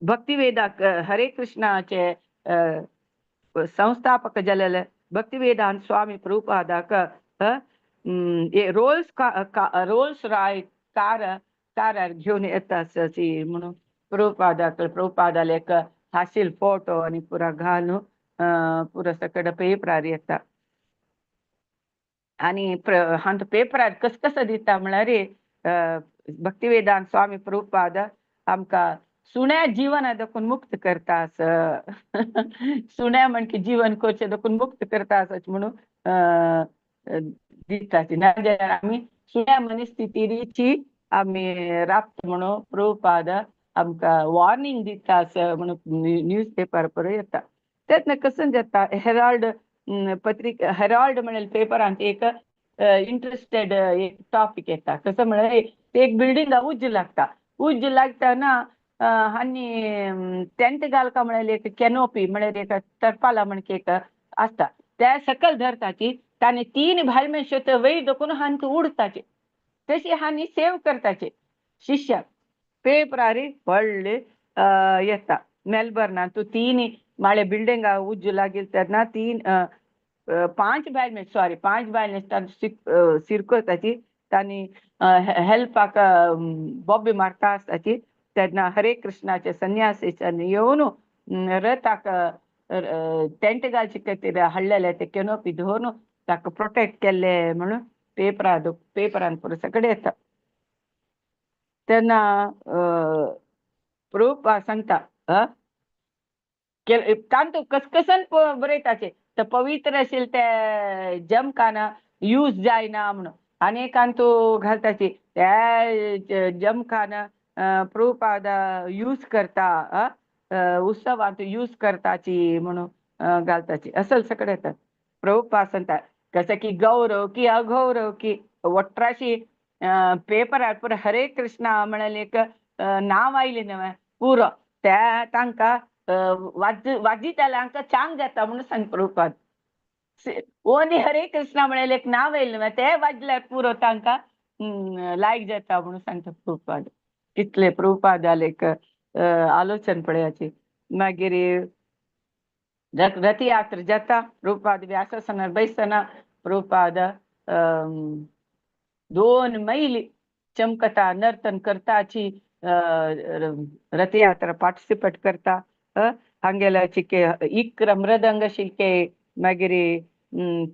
भक्तिवेदाक हरे कृष्णाचे संस्थापक जालेले भक्तिवेदांत स्वामी प्रभुपादाक रोल्स रोल्स रॉय कार कारार घेवन येता अशी म्हणून प्रभुपादाक प्रभुपादाले एक हासील फोटो आनी पुरा घालून पुरा सगळं पेपरार येता. आनी हांगा पेपरार कस कसो दिता म्हळ्यार भक्तिवेदांत स्वामी प्रभुपाद आमकां सुण्या जीवना देखून मुक्त करता असं सुण्या म्हणकी जीवन करचें देखून मुक्त करता असं म्हणून दिता. नाजाल्यार आमी सुण्या मनस्थितीची आमी राबता म्हणून प्रभुपाद आमकां वॉर्निंग दिता असं म्हणून न्यूज पेपर पर येता. तेन्ना कसं जाता, हेराल्ड पत्रिका, हेराल्ड म्हणलें पेपरांत एक इंट्रस्टेड एक टॉपीक येता. कसं म्हळ्यार एक बिल्डिंगा उज्ज लागता. उज्ज लागतना आनी टेंट घालका म्हळ्यार एक कॅनोपी म्हळ्यार एक तरपाला म्हणके एक आसता, त्या सकल धरताची ताणी 3 भायल मनशां वयर दखून हांत उडताचे, तशी हांणी सेव करताचे शिष्य. पेपरार व्हडले येता मेलबर्नांत तूं 3 माळे बिल्डिंगा उज्ज लागील तेन्ना 3 5 बायल मनीस, सॉरी 5 बायल मनीस सिरकताची तांणी हेल्पाक बॉबी मारता आसताची. तेन्ना हरे कृष्णाचे संन्यासीच्यान येवन रथाक टेंट घालचे खातीर हाडलेले ते कॅनोपी धरून ताका प्रोटेक्ट केल्ले म्हणून पेपरान पुरो सगळे येता. तेन्ना प्रभुपाद सांगता तांतू कसकसन बरयताचे तर पवित्र आशिल्ले ते जमखाना यूज जायना म्हणून, आनी एकांतू घालताची त्या जमखाना प्रभुपाद यूज करता, उत्सवांत यूज करताची म्हणून घालताची असल सगळे येतात. प्रभुपाद सांगता कसं की गौरव की अगौरव की वट्राशी पेपरार पुरो हरे कृष्णा म्हळ्यार एक नांव आयलें न्हय पुरो त्या तांकां वाजिताले हांकां चांग जाता म्हणून सांग प्रभुपाद. ओनली हरे कृष्णा म्हळ्यार एक नांव आयलें न्हय ते वाजल्यार पुरो तांकां लायक जाता म्हणून सांगता प्रभुपाद. कितले प्रभुपादाले एक आलोचन पळयाची. मागीर रथयात्रा जाता, प्रभुपाद व्यासासनार बैसना, प्रभुपाद 2 मैल चमकता नर्तन करताची रथयात्रा पार्टिसिपेट करता. हांगेल्या चिके 11 मृदंग शिल्के, मागीर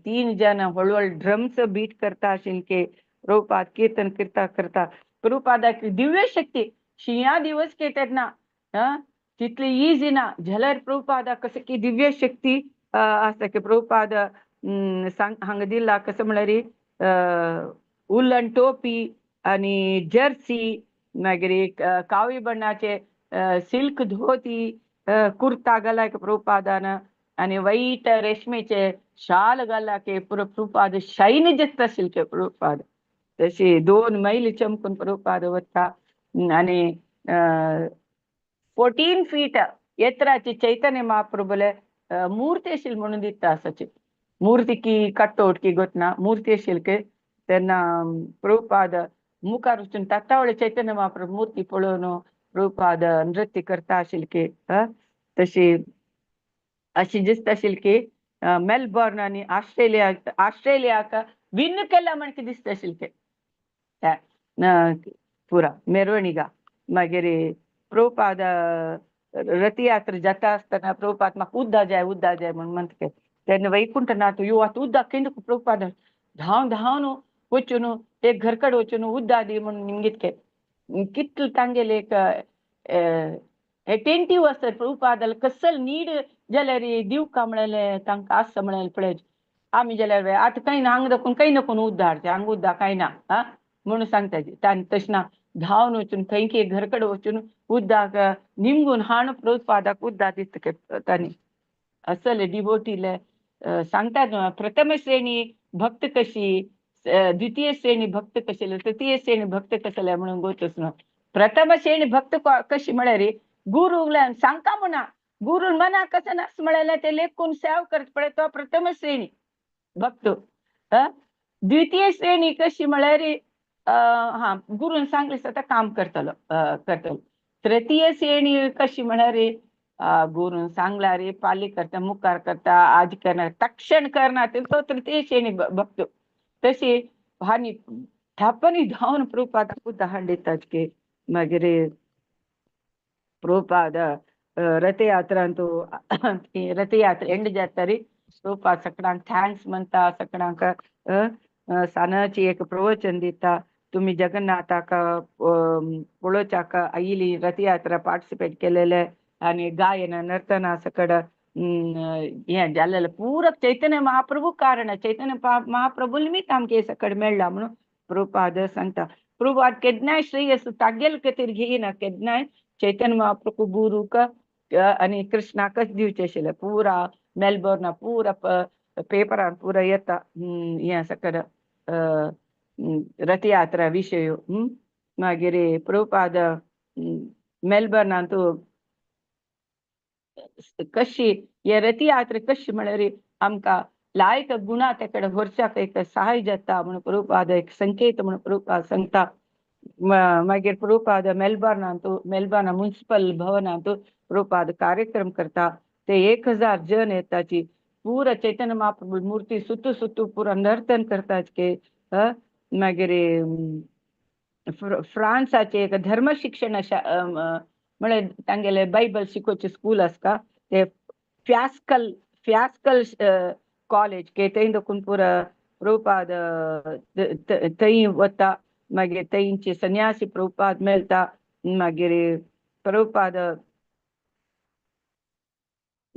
3 जण व्हड व्हड ड्रम्स बीट करता शिल्के. प्रभुपाद कीर्तन करता करता प्रभुपादाक दिव्य शक्ती शिंया दिवस के तेन्ना तितली इजी ना जाल्यार प्रभुपादाक कसं की दिव्य शक्ती आसता की प्रभुपाद सांग हांगा दिला कसं म्हळ्यार उलन टोपी आनी जर्सी, मागीर कावी बण्णाचे सिल्क धोती, कुर्ता घाला प्रभुपादान आनी वैट रेशमेचे शाल घाला की प्रभुपाद शायन दिसता आशिल्ले प्रभुपाद. तशी 2 मैल चमकून प्रभुपाद वता आनी 14 फीट एत्राची चैतन्य महाप्रभुले मूर्ती आशिल्ली म्हणून दिता आसाची. मूर्ती की कटआउट की गोतना मूर्ती आशिल्ली तेन्ना प्रभुपाद मुखार वचून तातावळे चैतन्य महाप्रभु मूर्ती पळोवन प्रभुपाद नृत्य करता आशिल्ली. तशी अशी दिसता आशिल्ली की मेलबर्न आनी ऑस्ट्रेलिया, ऑस्ट्रेलियाक विन केला म्हणके दिसता आशिल्ली पुरा मेरवणिगा. मागीर प्रभुपाद रथयात्रा जाता आसतना प्रभुपाद म्हाका उद्दा जाय उद्दा जाय म्हूण म्हणटा तेन्ना वैकुंठनाथ यो आतां उद्दा केन्ना प्रभुपाद धांवन धांवन वचून एक घर कडेन वचून उद्दा दी म्हणून निमगीत कितले तांगेले एक एटेंटीव आसतात प्रभुपादाला कसल नीड जाल्यार दिवका म्हळेलें तांकां आसा म्हळेलें पळय. आमी जाल्यार आतां कांय ना हांगा दाखोवन कांय नको उद्दा हाडचें हांगा उद्दा कांय ना आं म्हणून सांगता तांणी. तशें ना धांवन वचून खंय की घर कडेन वचून उद्दाक निमगून हाण प्रभुपादाक उद्दा दिता तांणी. असले डिवोटीले सांगतात न्हू प्रथम श्रेणी भक्त कशी, द्वितीय श्रेणी भक्त कशेले, तृतीय श्रेणी भक्त कसले म्हणून गोतच न्हू. प्रथम श्रेणी भक्त कशी म्हळ्यार गुरुला सांगता म्हणा गुरु मना कसं नास म्हळ्यार ते लेखून सेव करत पळय तो प्रथम श्रेणी भक्त. द्वितीय श्रेणी कशी म्हळ्यार हा गुरून सांगले आतां काम करतलो करतलो. तृतीय श्रेणी कशी म्हळ्यार गुरून सांगला रे पाली करता मुखार करता आज करणार तक्षण करणार तो तृतीय श्रेणी भक्त. तशी हानी थापनी धांवन प्रभुपादाक उदाहरण दितात की मागीर प्रभुपाद रथयात्रांतू रथयात्रा एंड जाता रे प्रभुपाद सगळ्यांक thanks म्हणटा, सगळ्यांक सानाची एक प्रवचन दिता. तुम्ही जगन्नाथाक पळोवच्याक आयिली रथयात्रा पार्टिसिपेट केलेले आनी गायन नर्तना सकड हें जालेलें पूरा चैतन्य महाप्रभू कारण चैतन्य महाप्रभू निमित्त आमकां हे सकड मेळ्ळा म्हणून प्रभुपाद सांगता. प्रभुपाद केन्नाय श्रेयस तागेल खातीर घेयना, केन्नाय चैतन्य महाप्रभु गुरूक आनी कृष्णाकच दिवचें आशिल्लें. पुरा मेलबर्ना पुरा पेपरान पुरा येता हें सकल रथयात्रा विशय. मागीर प्रभुपाद मेलबर्नांत कशी हे रथयात्रा कशी म्हळ्यार आमकां लायक गुणा तेकडे व्हरच्याक एक सहाय जाता म्हणून प्रभुपाद एक संकेत म्हणून प्रभुपाद सांगता. मागीर प्रभुपाद मेलबर्नांत, मेलबर्ना म्युनिसिपल भवनांत प्रभुपाद कार्यक्रम करता. ते 1000 जन येताची, पुरा चैतन्य महाप्रभु मूर्ती सुतू सुतू पुरा नर्तन करतात के. मागीर फ्रांसाचे एक धर्म शिक्षण म्हळ्यार तांगेले बायबल शिकोवचे स्कूल आसता ते फ्यास्कल फ्यास्कल कॉलेज के, थंय देखून पुरा प्रभुपाद थंय वता. मागीर थंयचे संन्यासी प्रभुपाद मेळटा. मागीर प्रभुपाद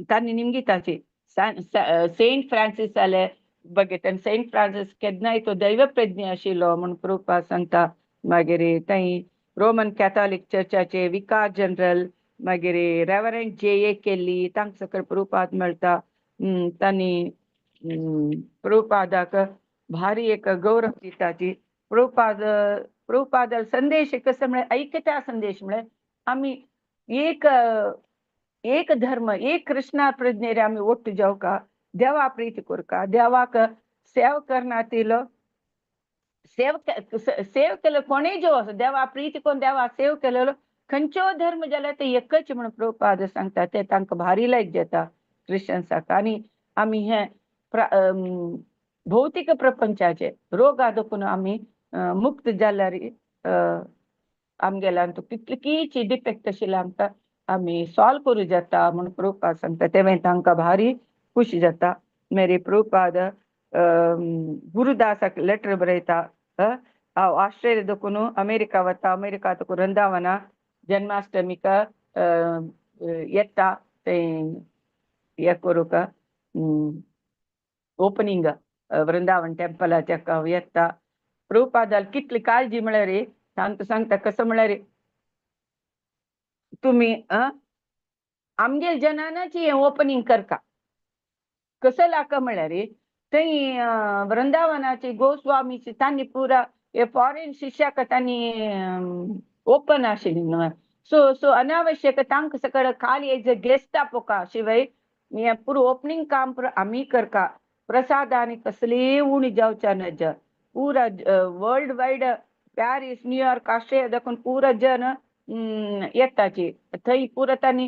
तांणी निमगिताची सेंट फ्रांसीस जाले बघितले, सेंट फ्रांसीस केन्नाय तो दैवप्रज्ञ आशिल्लो म्हूण प्रभुपाद सांगता. मागीर थंय रोमन कॅथॉलिक चर्चाचे विकार जनरल, मागीर रेवरंड जे ए केल्ली, तांकां सकयल प्रभुपाद मेळटा. तांणी प्रभुपादाक भारी एक गौरव दिताची. प्रभुपाद प्रभुपाद संदेश कसं म्हळ्यार ऐक्यता संदेश, म्हळ्यार आमी एक एक धर्म एक कृष्णा प्रज्ञेर आमी ಒಟ್ಟು जावका, देवा प्रीती करका, देवाक सेव करनातिलो सेव सेव केलो कोणूय जो आसा देवा प्रीती करून देवा सेव केलेलो खंयचो धर्म जाल्यार ते एकच म्हणून प्रभुपाद सांगता. ते तांकां भारी लायक जाता क्रिश्चन्साक. आनी आमी हे भौतीक प्रपंचाचे रोगा देखून आमी मुक्त जाल्यार आमगेल्यान कितलीच डिफेक्ट आशिल्ले आमकां आमी सॉल्व करूं जाता म्हणून प्रभुपाद सांगता. ते मागीर तांकां भारी खुशी जाता. मागीर प्रभुपाद गुरुदासाक लेटर बरयता. हांव ऑस्ट्रेलिया देखून अमेरिका वता, अमेरिका देखून वृंदावना जन्माष्टमीक येता थंय हें करूंक ओपनींग वृंदावन टेंपलाचें हांव येता. प्रभुपादाल कितली काळजी म्हळ्यार तांकां सांगता कसो म्हळ्यार तुमी आमगेल जनानाची हें ओपनींग करका. कसो लाका म्हळ्यार थंय वृंदावनाची गोस्वामीची तांणी पुरा हे फॉरेन शिष्याक तांणी ओपन आशिल्ली न्हय. सो सो अनावश्यक तांकां सकळ खाली एज अ गेस्ट आपोवका शिवाय हें पुरो ओपनींग काम पुरो आमी करका. प्रसाद आनी कसलीय उणी जावच्या नज. पुरा world wide Paris New York Australia देखून पुरा जन येताची थंय. पुरा तांणी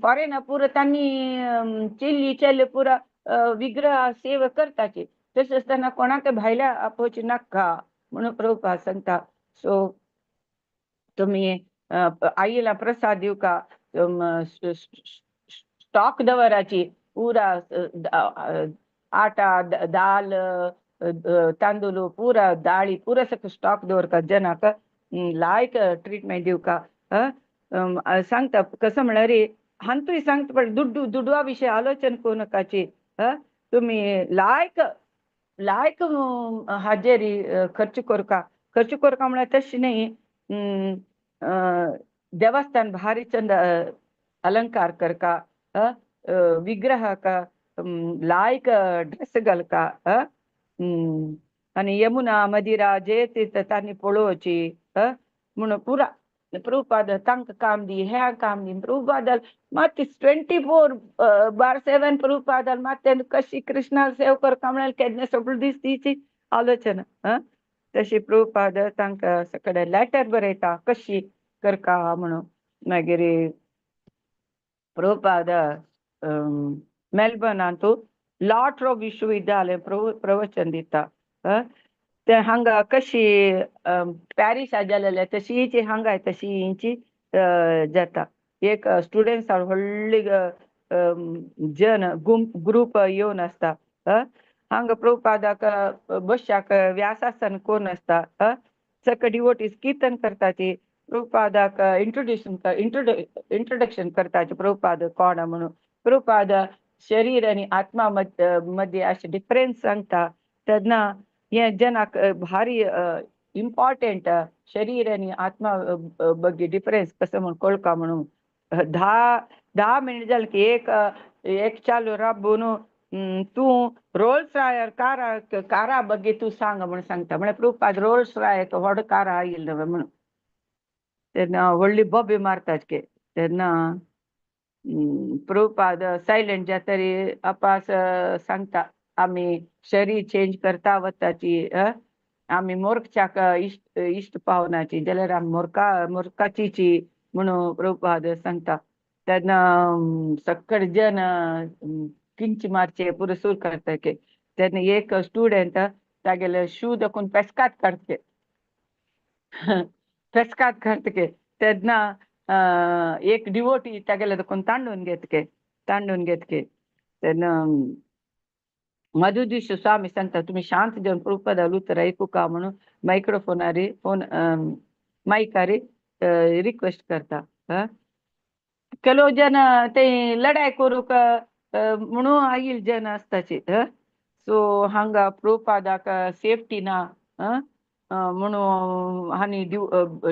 फॉरेन पुरा तांणी चिल्ली चेल्ली पुरा विग्रह सेवा करताची. तशें आसतना कोणाक भायल्या आपोवचे नाका म्हणून प्रभुपाद सांगता. सो तुमी आईला प्रसाद दिवका, स्टॉक दवराची पुरा आटा दाल तांदूळ पुरा दाळी पुरा सगळं स्टॉक दवरका, जनाक लायक ट्रिटमेंट दिवका. सांगता कसं म्हळ्यार हांतूय सांगता पण दुड्डू दुडवा विशय आलोचन करूं नाकाची. तुमी लायक लायक हाजेरी खर्च करका. खर्च करका म्हळ्यार तशें न्ही, देवस्थान भारी चंद अलंकार करका, विग्रहाक लायक ड्रेस घालका, आनी यमुना मदिरा जे तीर्थ तांणी पळोवची म्हणून पुरा प्रभुपाद तांकां काम दी ह्या काम दी. प्रभुपादाल मात 24/7 प्रभुपादाल मात तेन्ना कशी कृष्णाल सेव करता म्हळ्यार केन्ना सगळो दीस तिची आलोचना. तशी प्रभुपाद तांकां सगळे लेटर बरयता कशी करका म्हणून. मागीर प्रभुपाद मेलबर्नांत लॉट्रो विश्वविद्यालय प्रवचन दिता. ते हांगा कशी पॅरिसा जालेले तशीच हांगाय तशी इंची जाता. एक स्टुडंट्स व्हडली जन ग्रुप येवन आसता. हांगा प्रभुपादाक बशाक व्यासासन कोण आसता, सगळे डिवोटीज कीर्तन करताची, प्रभुपादाक इंट्रोड्युसन इंट्रोडक्शन करताचे प्रभुपाद कोण म्हणून. प्रभुपाद शरीर आनी आत्मा मध्ये अशें डिफरन्स सांगता तेन्ना हे जनाक भारी इम्पॉर्टंट शरीर आनी आत्मा ಬಗ್ಗೆ डिफरन्स कसो म्हूण कळका म्हणून 10 मिनिट जाले की एक एक चालू राबून तूं रोल्स रायर कारा कारा ಬಗ್ಗೆ तूं सांग म्हणून सांगता. म्हळ्यार प्रभुपाद रोल्स राय व्हड कारा आयिल्लो म्हणून तेन्ना व्हडली बोबी मारतात के. तेन्ना प्रभुपाद सायलंट जातरी अपास सांगता आमी शरीर चेंज करता वताची, आमी मोर्कच्याक इश्ट इश्ट पावनाची जाल्यार आमी मोर्का मोर्काचीची म्हणून प्रभुपाद सांगता. तेन्ना सगळे जन किंच मारचे पुरो सूर करता के. तेन्ना एक स्टुडंट तागेले शू दाखोवन पेस्कात काडचे पेस्कात काडटके. तेन्ना एक डिवोटी तागेले दाखोवन तांडून घेतके तांडून घेतके. तेन्ना मधुदीश स्वामी सांगता तुम्ही शांत जावन प्रभुपादाल उतर आयकुका म्हणून मायक्रोफोनारी फोन मायकारी रिक्वेस्ट करता. ಕೆಲವು जन ते लढाय करूंक म्हणून आयिल्ले जन आसताची. सो हांगा प्रभुपादाक सेफ्टी ना म्हणून आनी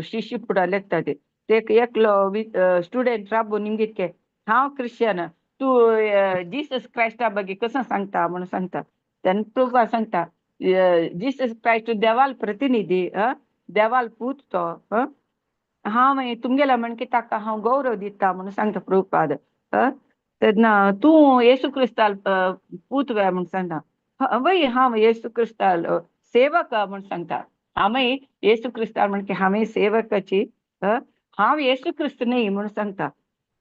शिष्य फुडें लेखता ते. एकलो स्टुडंट राबून निमगितके हांव क्रिश्चन, तूं जिसस क्रायस्टा ಬಗ್ಗೆ कसो सांगता म्हणून सांगता. तेन्ना प्रभुपाद सांगता जिसस क्रायस्ट देवाल प्रतिनिधी, देवाल पूत तो, हांव मागीर तुमगेल्या म्हणकी ताका हांव गौरव दिता म्हणून सांगता प्रभुपाद. तेन्ना तूं येसू क्रिस्ताल पूत वे म्हणून सांगता. वय हांव येसू क्रिस्ताल सेवक म्हणून सांगता. हांवें येसू क्रिस्ताल म्हणके हांवें सेवकाची, हांव येसू क्रिस्त न्ही म्हणून सांगता.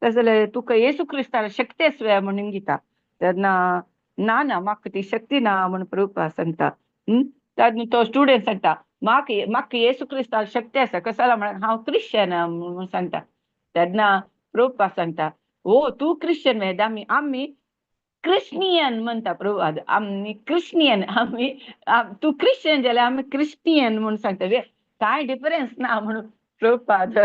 तशें जाल्यार तुका येसू क्रिस्ताल शक्ती आसा म्हणून दिता. तेन्ना ना ना म्हाका ती शक्ती ना म्हणून प्रभुपाद सांगता. तेन्ना तो स्टुडंट सांगता म्हाका म्हाका येसू क्रिस्ताल शक्ती आसा, कसो जाला म्हळ्यार हांव क्रिश्चन म्हणून सांगता. तेन्ना प्रभुपाद सांगता ओ तूं क्रिश्चन न्हय, आमी आमी क्रिस्टियन म्हणटा प्रभुपाद. आमी क्रिस्टियन, आमी तूं क्रिश्चन जाल्यार आमी क्रिस्टियन म्हणून सांगता. कांय डिफरन्स ना म्हणून प्रभुपाद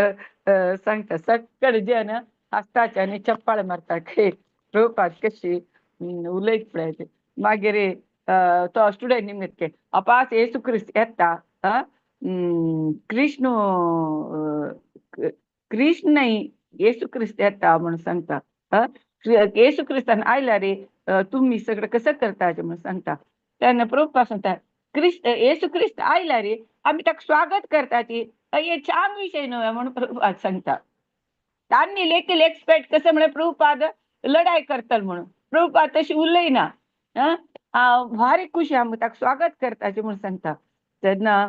सांगता. सगळे जन हांसताचे आनी चप्पाळ मारता की प्रभुपाद कशी उलयत पळय. मागीर तो स्टुडंट निमगीत अपास येसू क्रिस्त येता, कृष्ण कृष्ण न्हय येसू क्रिस्त येता म्हणून सांगता. येसू क्रिस्तान आयल्यार तुमी सगळें कसं करता म्हणून सांगता. तेन्ना प्रभुपाद सांगता क्रिस्त येसू क्रिस्त आयल्यार आमी ताका स्वागत करताची, हे छान विशय न्हय म्हणून प्रभुपाद सांगता. तांणी लेखील एक्सपेक्ट कसं म्हळ्यार प्रभुपाद लढाय करतल म्हणून. प्रभुपाद तशी उलयना, भारी खुशी आमी ताका स्वागत करताचे म्हणून सांगता. तेन्ना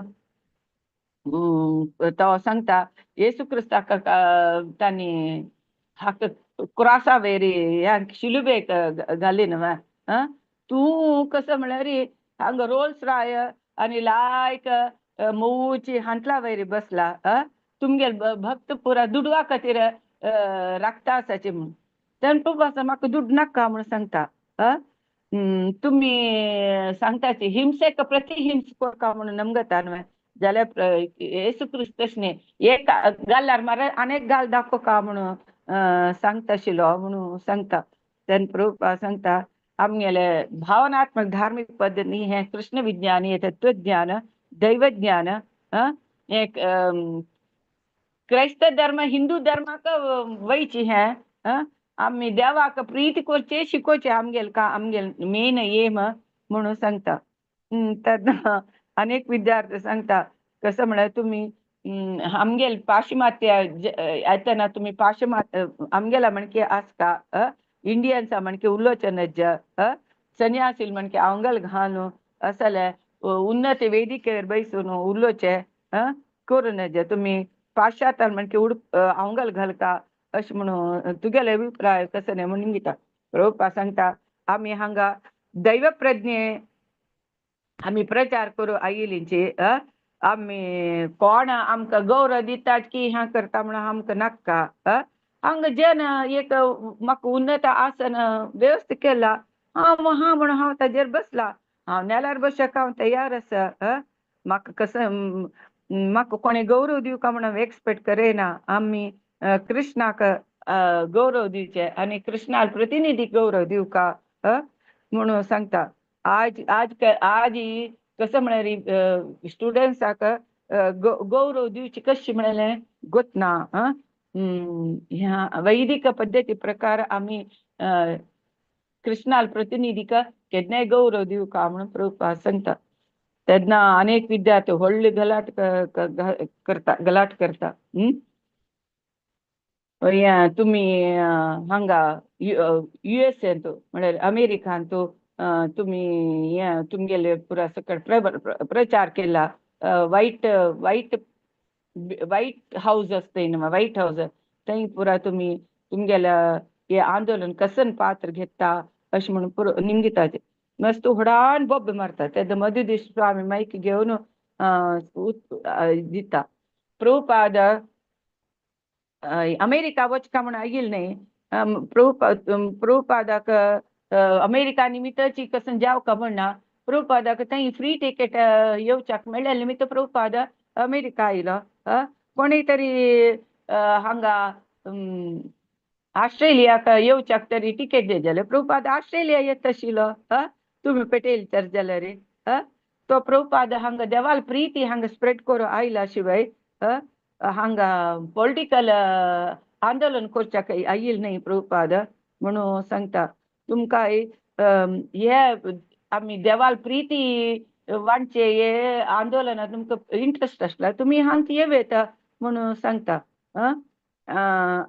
तो सांगता येसू क्रिस्ताक तांणी हाका क्रॉसा वयर ह्या शिलुबेक घाली न्हय, तूं कसो म्हळ्यार हांगा रोल्स राय आनी लायक मोवची हांतला वयर बसला, तुमगेल भक्त पुरा दुडवा खातीर राखता आसाचे म्हणून. तेन्ना प्रभुपाद म्हाका दुड नाका म्हणून सांगता. तुमी सांगताची हिंसेक प्रतिहिंस करका म्हणून नमगता न्हय, जाल्यार येसू क्रिस्त तशें न्ही, एक गाल्यार मार आनी एक गाल दाखोवका म्हणून सांगता आशिल्लो म्हणून सांगता. तेन्ना प्रभुपाद सांगता आमगेले भावनात्मक धार्मीक पद्दती हें कृष्ण विज्ञान, हें तत्वज्ञान, दैवज्ञान, हें क्रैस्त धर्म हिंदू धर्माक वयची हें, आमी देवाक प्रीती करचें शिकोवचें आमगेल का आमगेल मेन एम म्हणून सांगता. तेन्ना अनेक विद्यार्थी सांगता कसं म्हळ्यार तुमी आमगेल पाश्चिमात्य येतना तुमी पाश्चिमात्य आमगेला म्हणके आसता, इंडियन्सा म्हणके उलोवचें नज्ज, सन्यासील म्हणके आंगल घालून असले उन्नत वेदिकेर बैसून उलोवचें करूं नज, तुमी पाश्चात्य म्हणके उड आंगल घालता अशें म्हणून तुगेले अभिप्राय कसो न्हय म्हणून दिता. प्रभुपाद सांगता आमी हांगा दैवप्रज्ञे आमी प्रचार करूं आयिल्लींची, आमी कोण आमकां गौरव दितात की ह्या करता म्हणून आमकां नाका. हांगा जन एक म्हाका उन्नत आसन व्यवस्था केला, हांव हा म्हणून हांव ताजेर बसला, हांव नेल्यार बसक हांव तयार आसा. म्हाका कसो म्हाका कोणें गौरव दिवका म्हणून एक्सपेक्ट करिना. आमी कृष्णाक गौरव दिवचे आनी कृष्णाक प्रतिनिधी गौरव दिवका म्हणून सांगता. आज आज आज कसं म्हळ्यार स्टुडंट्साक गौरव दिवची कशी म्हळ्यार गोत ना. ह्या वैदिक पद्दती प्रकार आमी कृष्णाल प्रतिनिधीक केन्नाय गौरव दिवका म्हणून प्रभुपाद सांगता. तेन्ना अनेक विद्यार्थी व्हडली गलाट करता, गलाट करता. तुमी हांगा युएसएंत म्हळ्यार अमेरिकांत तुमी हें तुमगेले पुरा सकट प्रचार केला. वायट वायट व्हाईट हाऊस असते न्हू, व्हाईट हाऊस थंय पुरा तुमी तुमगेल्या हे आंदोलन कसन पात्र घेता अशें म्हणून पुरो निंगिताचे मस्त व्हडान बोब्बे मारता. तेन्ना मदीं स्वामी मायक घेवन दिता. प्रभुपाद अमेरिका वचका म्हणून आयिल न्ही. प्रभुपादाक अमेरिका निमित्ताची कसन जावका म्हणना. प्रभुपादाक थंय फ्री टिकेट येवच्याक मेळ्ळें निमित्त प्रभुपाद अमेरिका आयलो. कोणी तरी हांगा ऑस्ट्रेलियाक येवच्याक तरी टिकेट दी जाल्यार प्रभुपाद ऑस्ट्रेलिया येत आशिल्लो. तुमी पेटेल तर जाल्यार तो प्रभुपाद हांगा देवाल प्रीती हांगा स्प्रेड करून आयला शिवाय हांगा पॉलिटिकल आंदोलन करच्याक आयल न्ही प्रभुपाद म्हणून सांगता. तुमकां हे आमी देवाल प्रीती वांटचे हे आंदोलनात तुमकां इंट्रस्ट आसला तुमी हांगा येव येता म्हणून सांगता.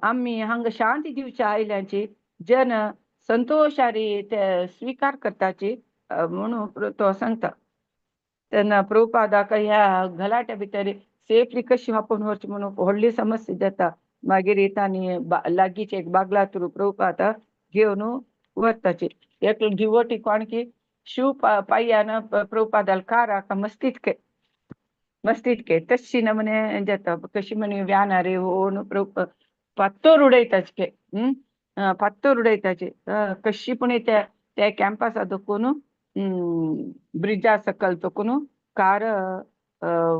आमी हांगा शांती दिवच्या आयल्यांची जन संतोशारी ते स्विकार करताची म्हणून तो सांगता. तेन्ना प्रभुपादाक ह्या गलाट्या भितर सेफली कशी आपूण व्हरची म्हणून व्हडली समस्या जाता. मागीर तांणी लागींच एक बागला थ्रू प्रभुपाद घेवन व्हरताची. एक डिवोटी कोण की शिव पांयान प्रभुपादाल काराक मस्तीत मस्तीत के तशी नमने जाता. कशी म्हणे व्यानार होवन पात्तोर उडयताचे. पात्तोर उडयताचे कशी पण त्या त्या कॅम्पसा दखून ब्रिजा सकल तकून कार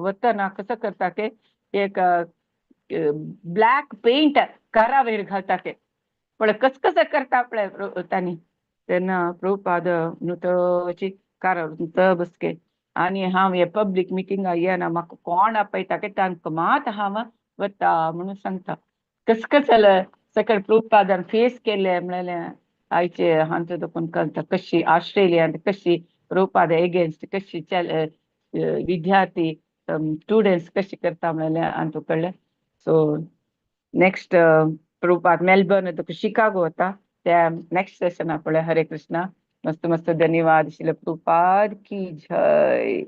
वतना कसं करता के एक ब्लॅक पेंट कारावयर घालता के पण कस कसं करता पळय तांणी. तेन्ना प्रभुपाद नुतची कार बसके आनी हांव हे पब्लीक मिटिंगा येना, म्हाका कोण आपयता के तांकां मात हांव वता म्हणून सांगता. कस कस सकळ प्रभुपादान फेस केले म्हणल्यार आयचे हांचो दोकून कळटा कशी ऑस्ट्रेलियांत कशी प्रभुपाद एगेन्स्ट कशी विद्यार्थी स्टुडंट्स कशी करता म्हणल्यार हांचो कळ्ळें. सो नेक्स्ट प्रभुपाद मेलबर्न तुका शिकागो वता त्या नेक्स्ट सेशना पळय. हरे कृष्णा. मस्त मस्त धन्यवाद. शिल प्रभुपाद की जय.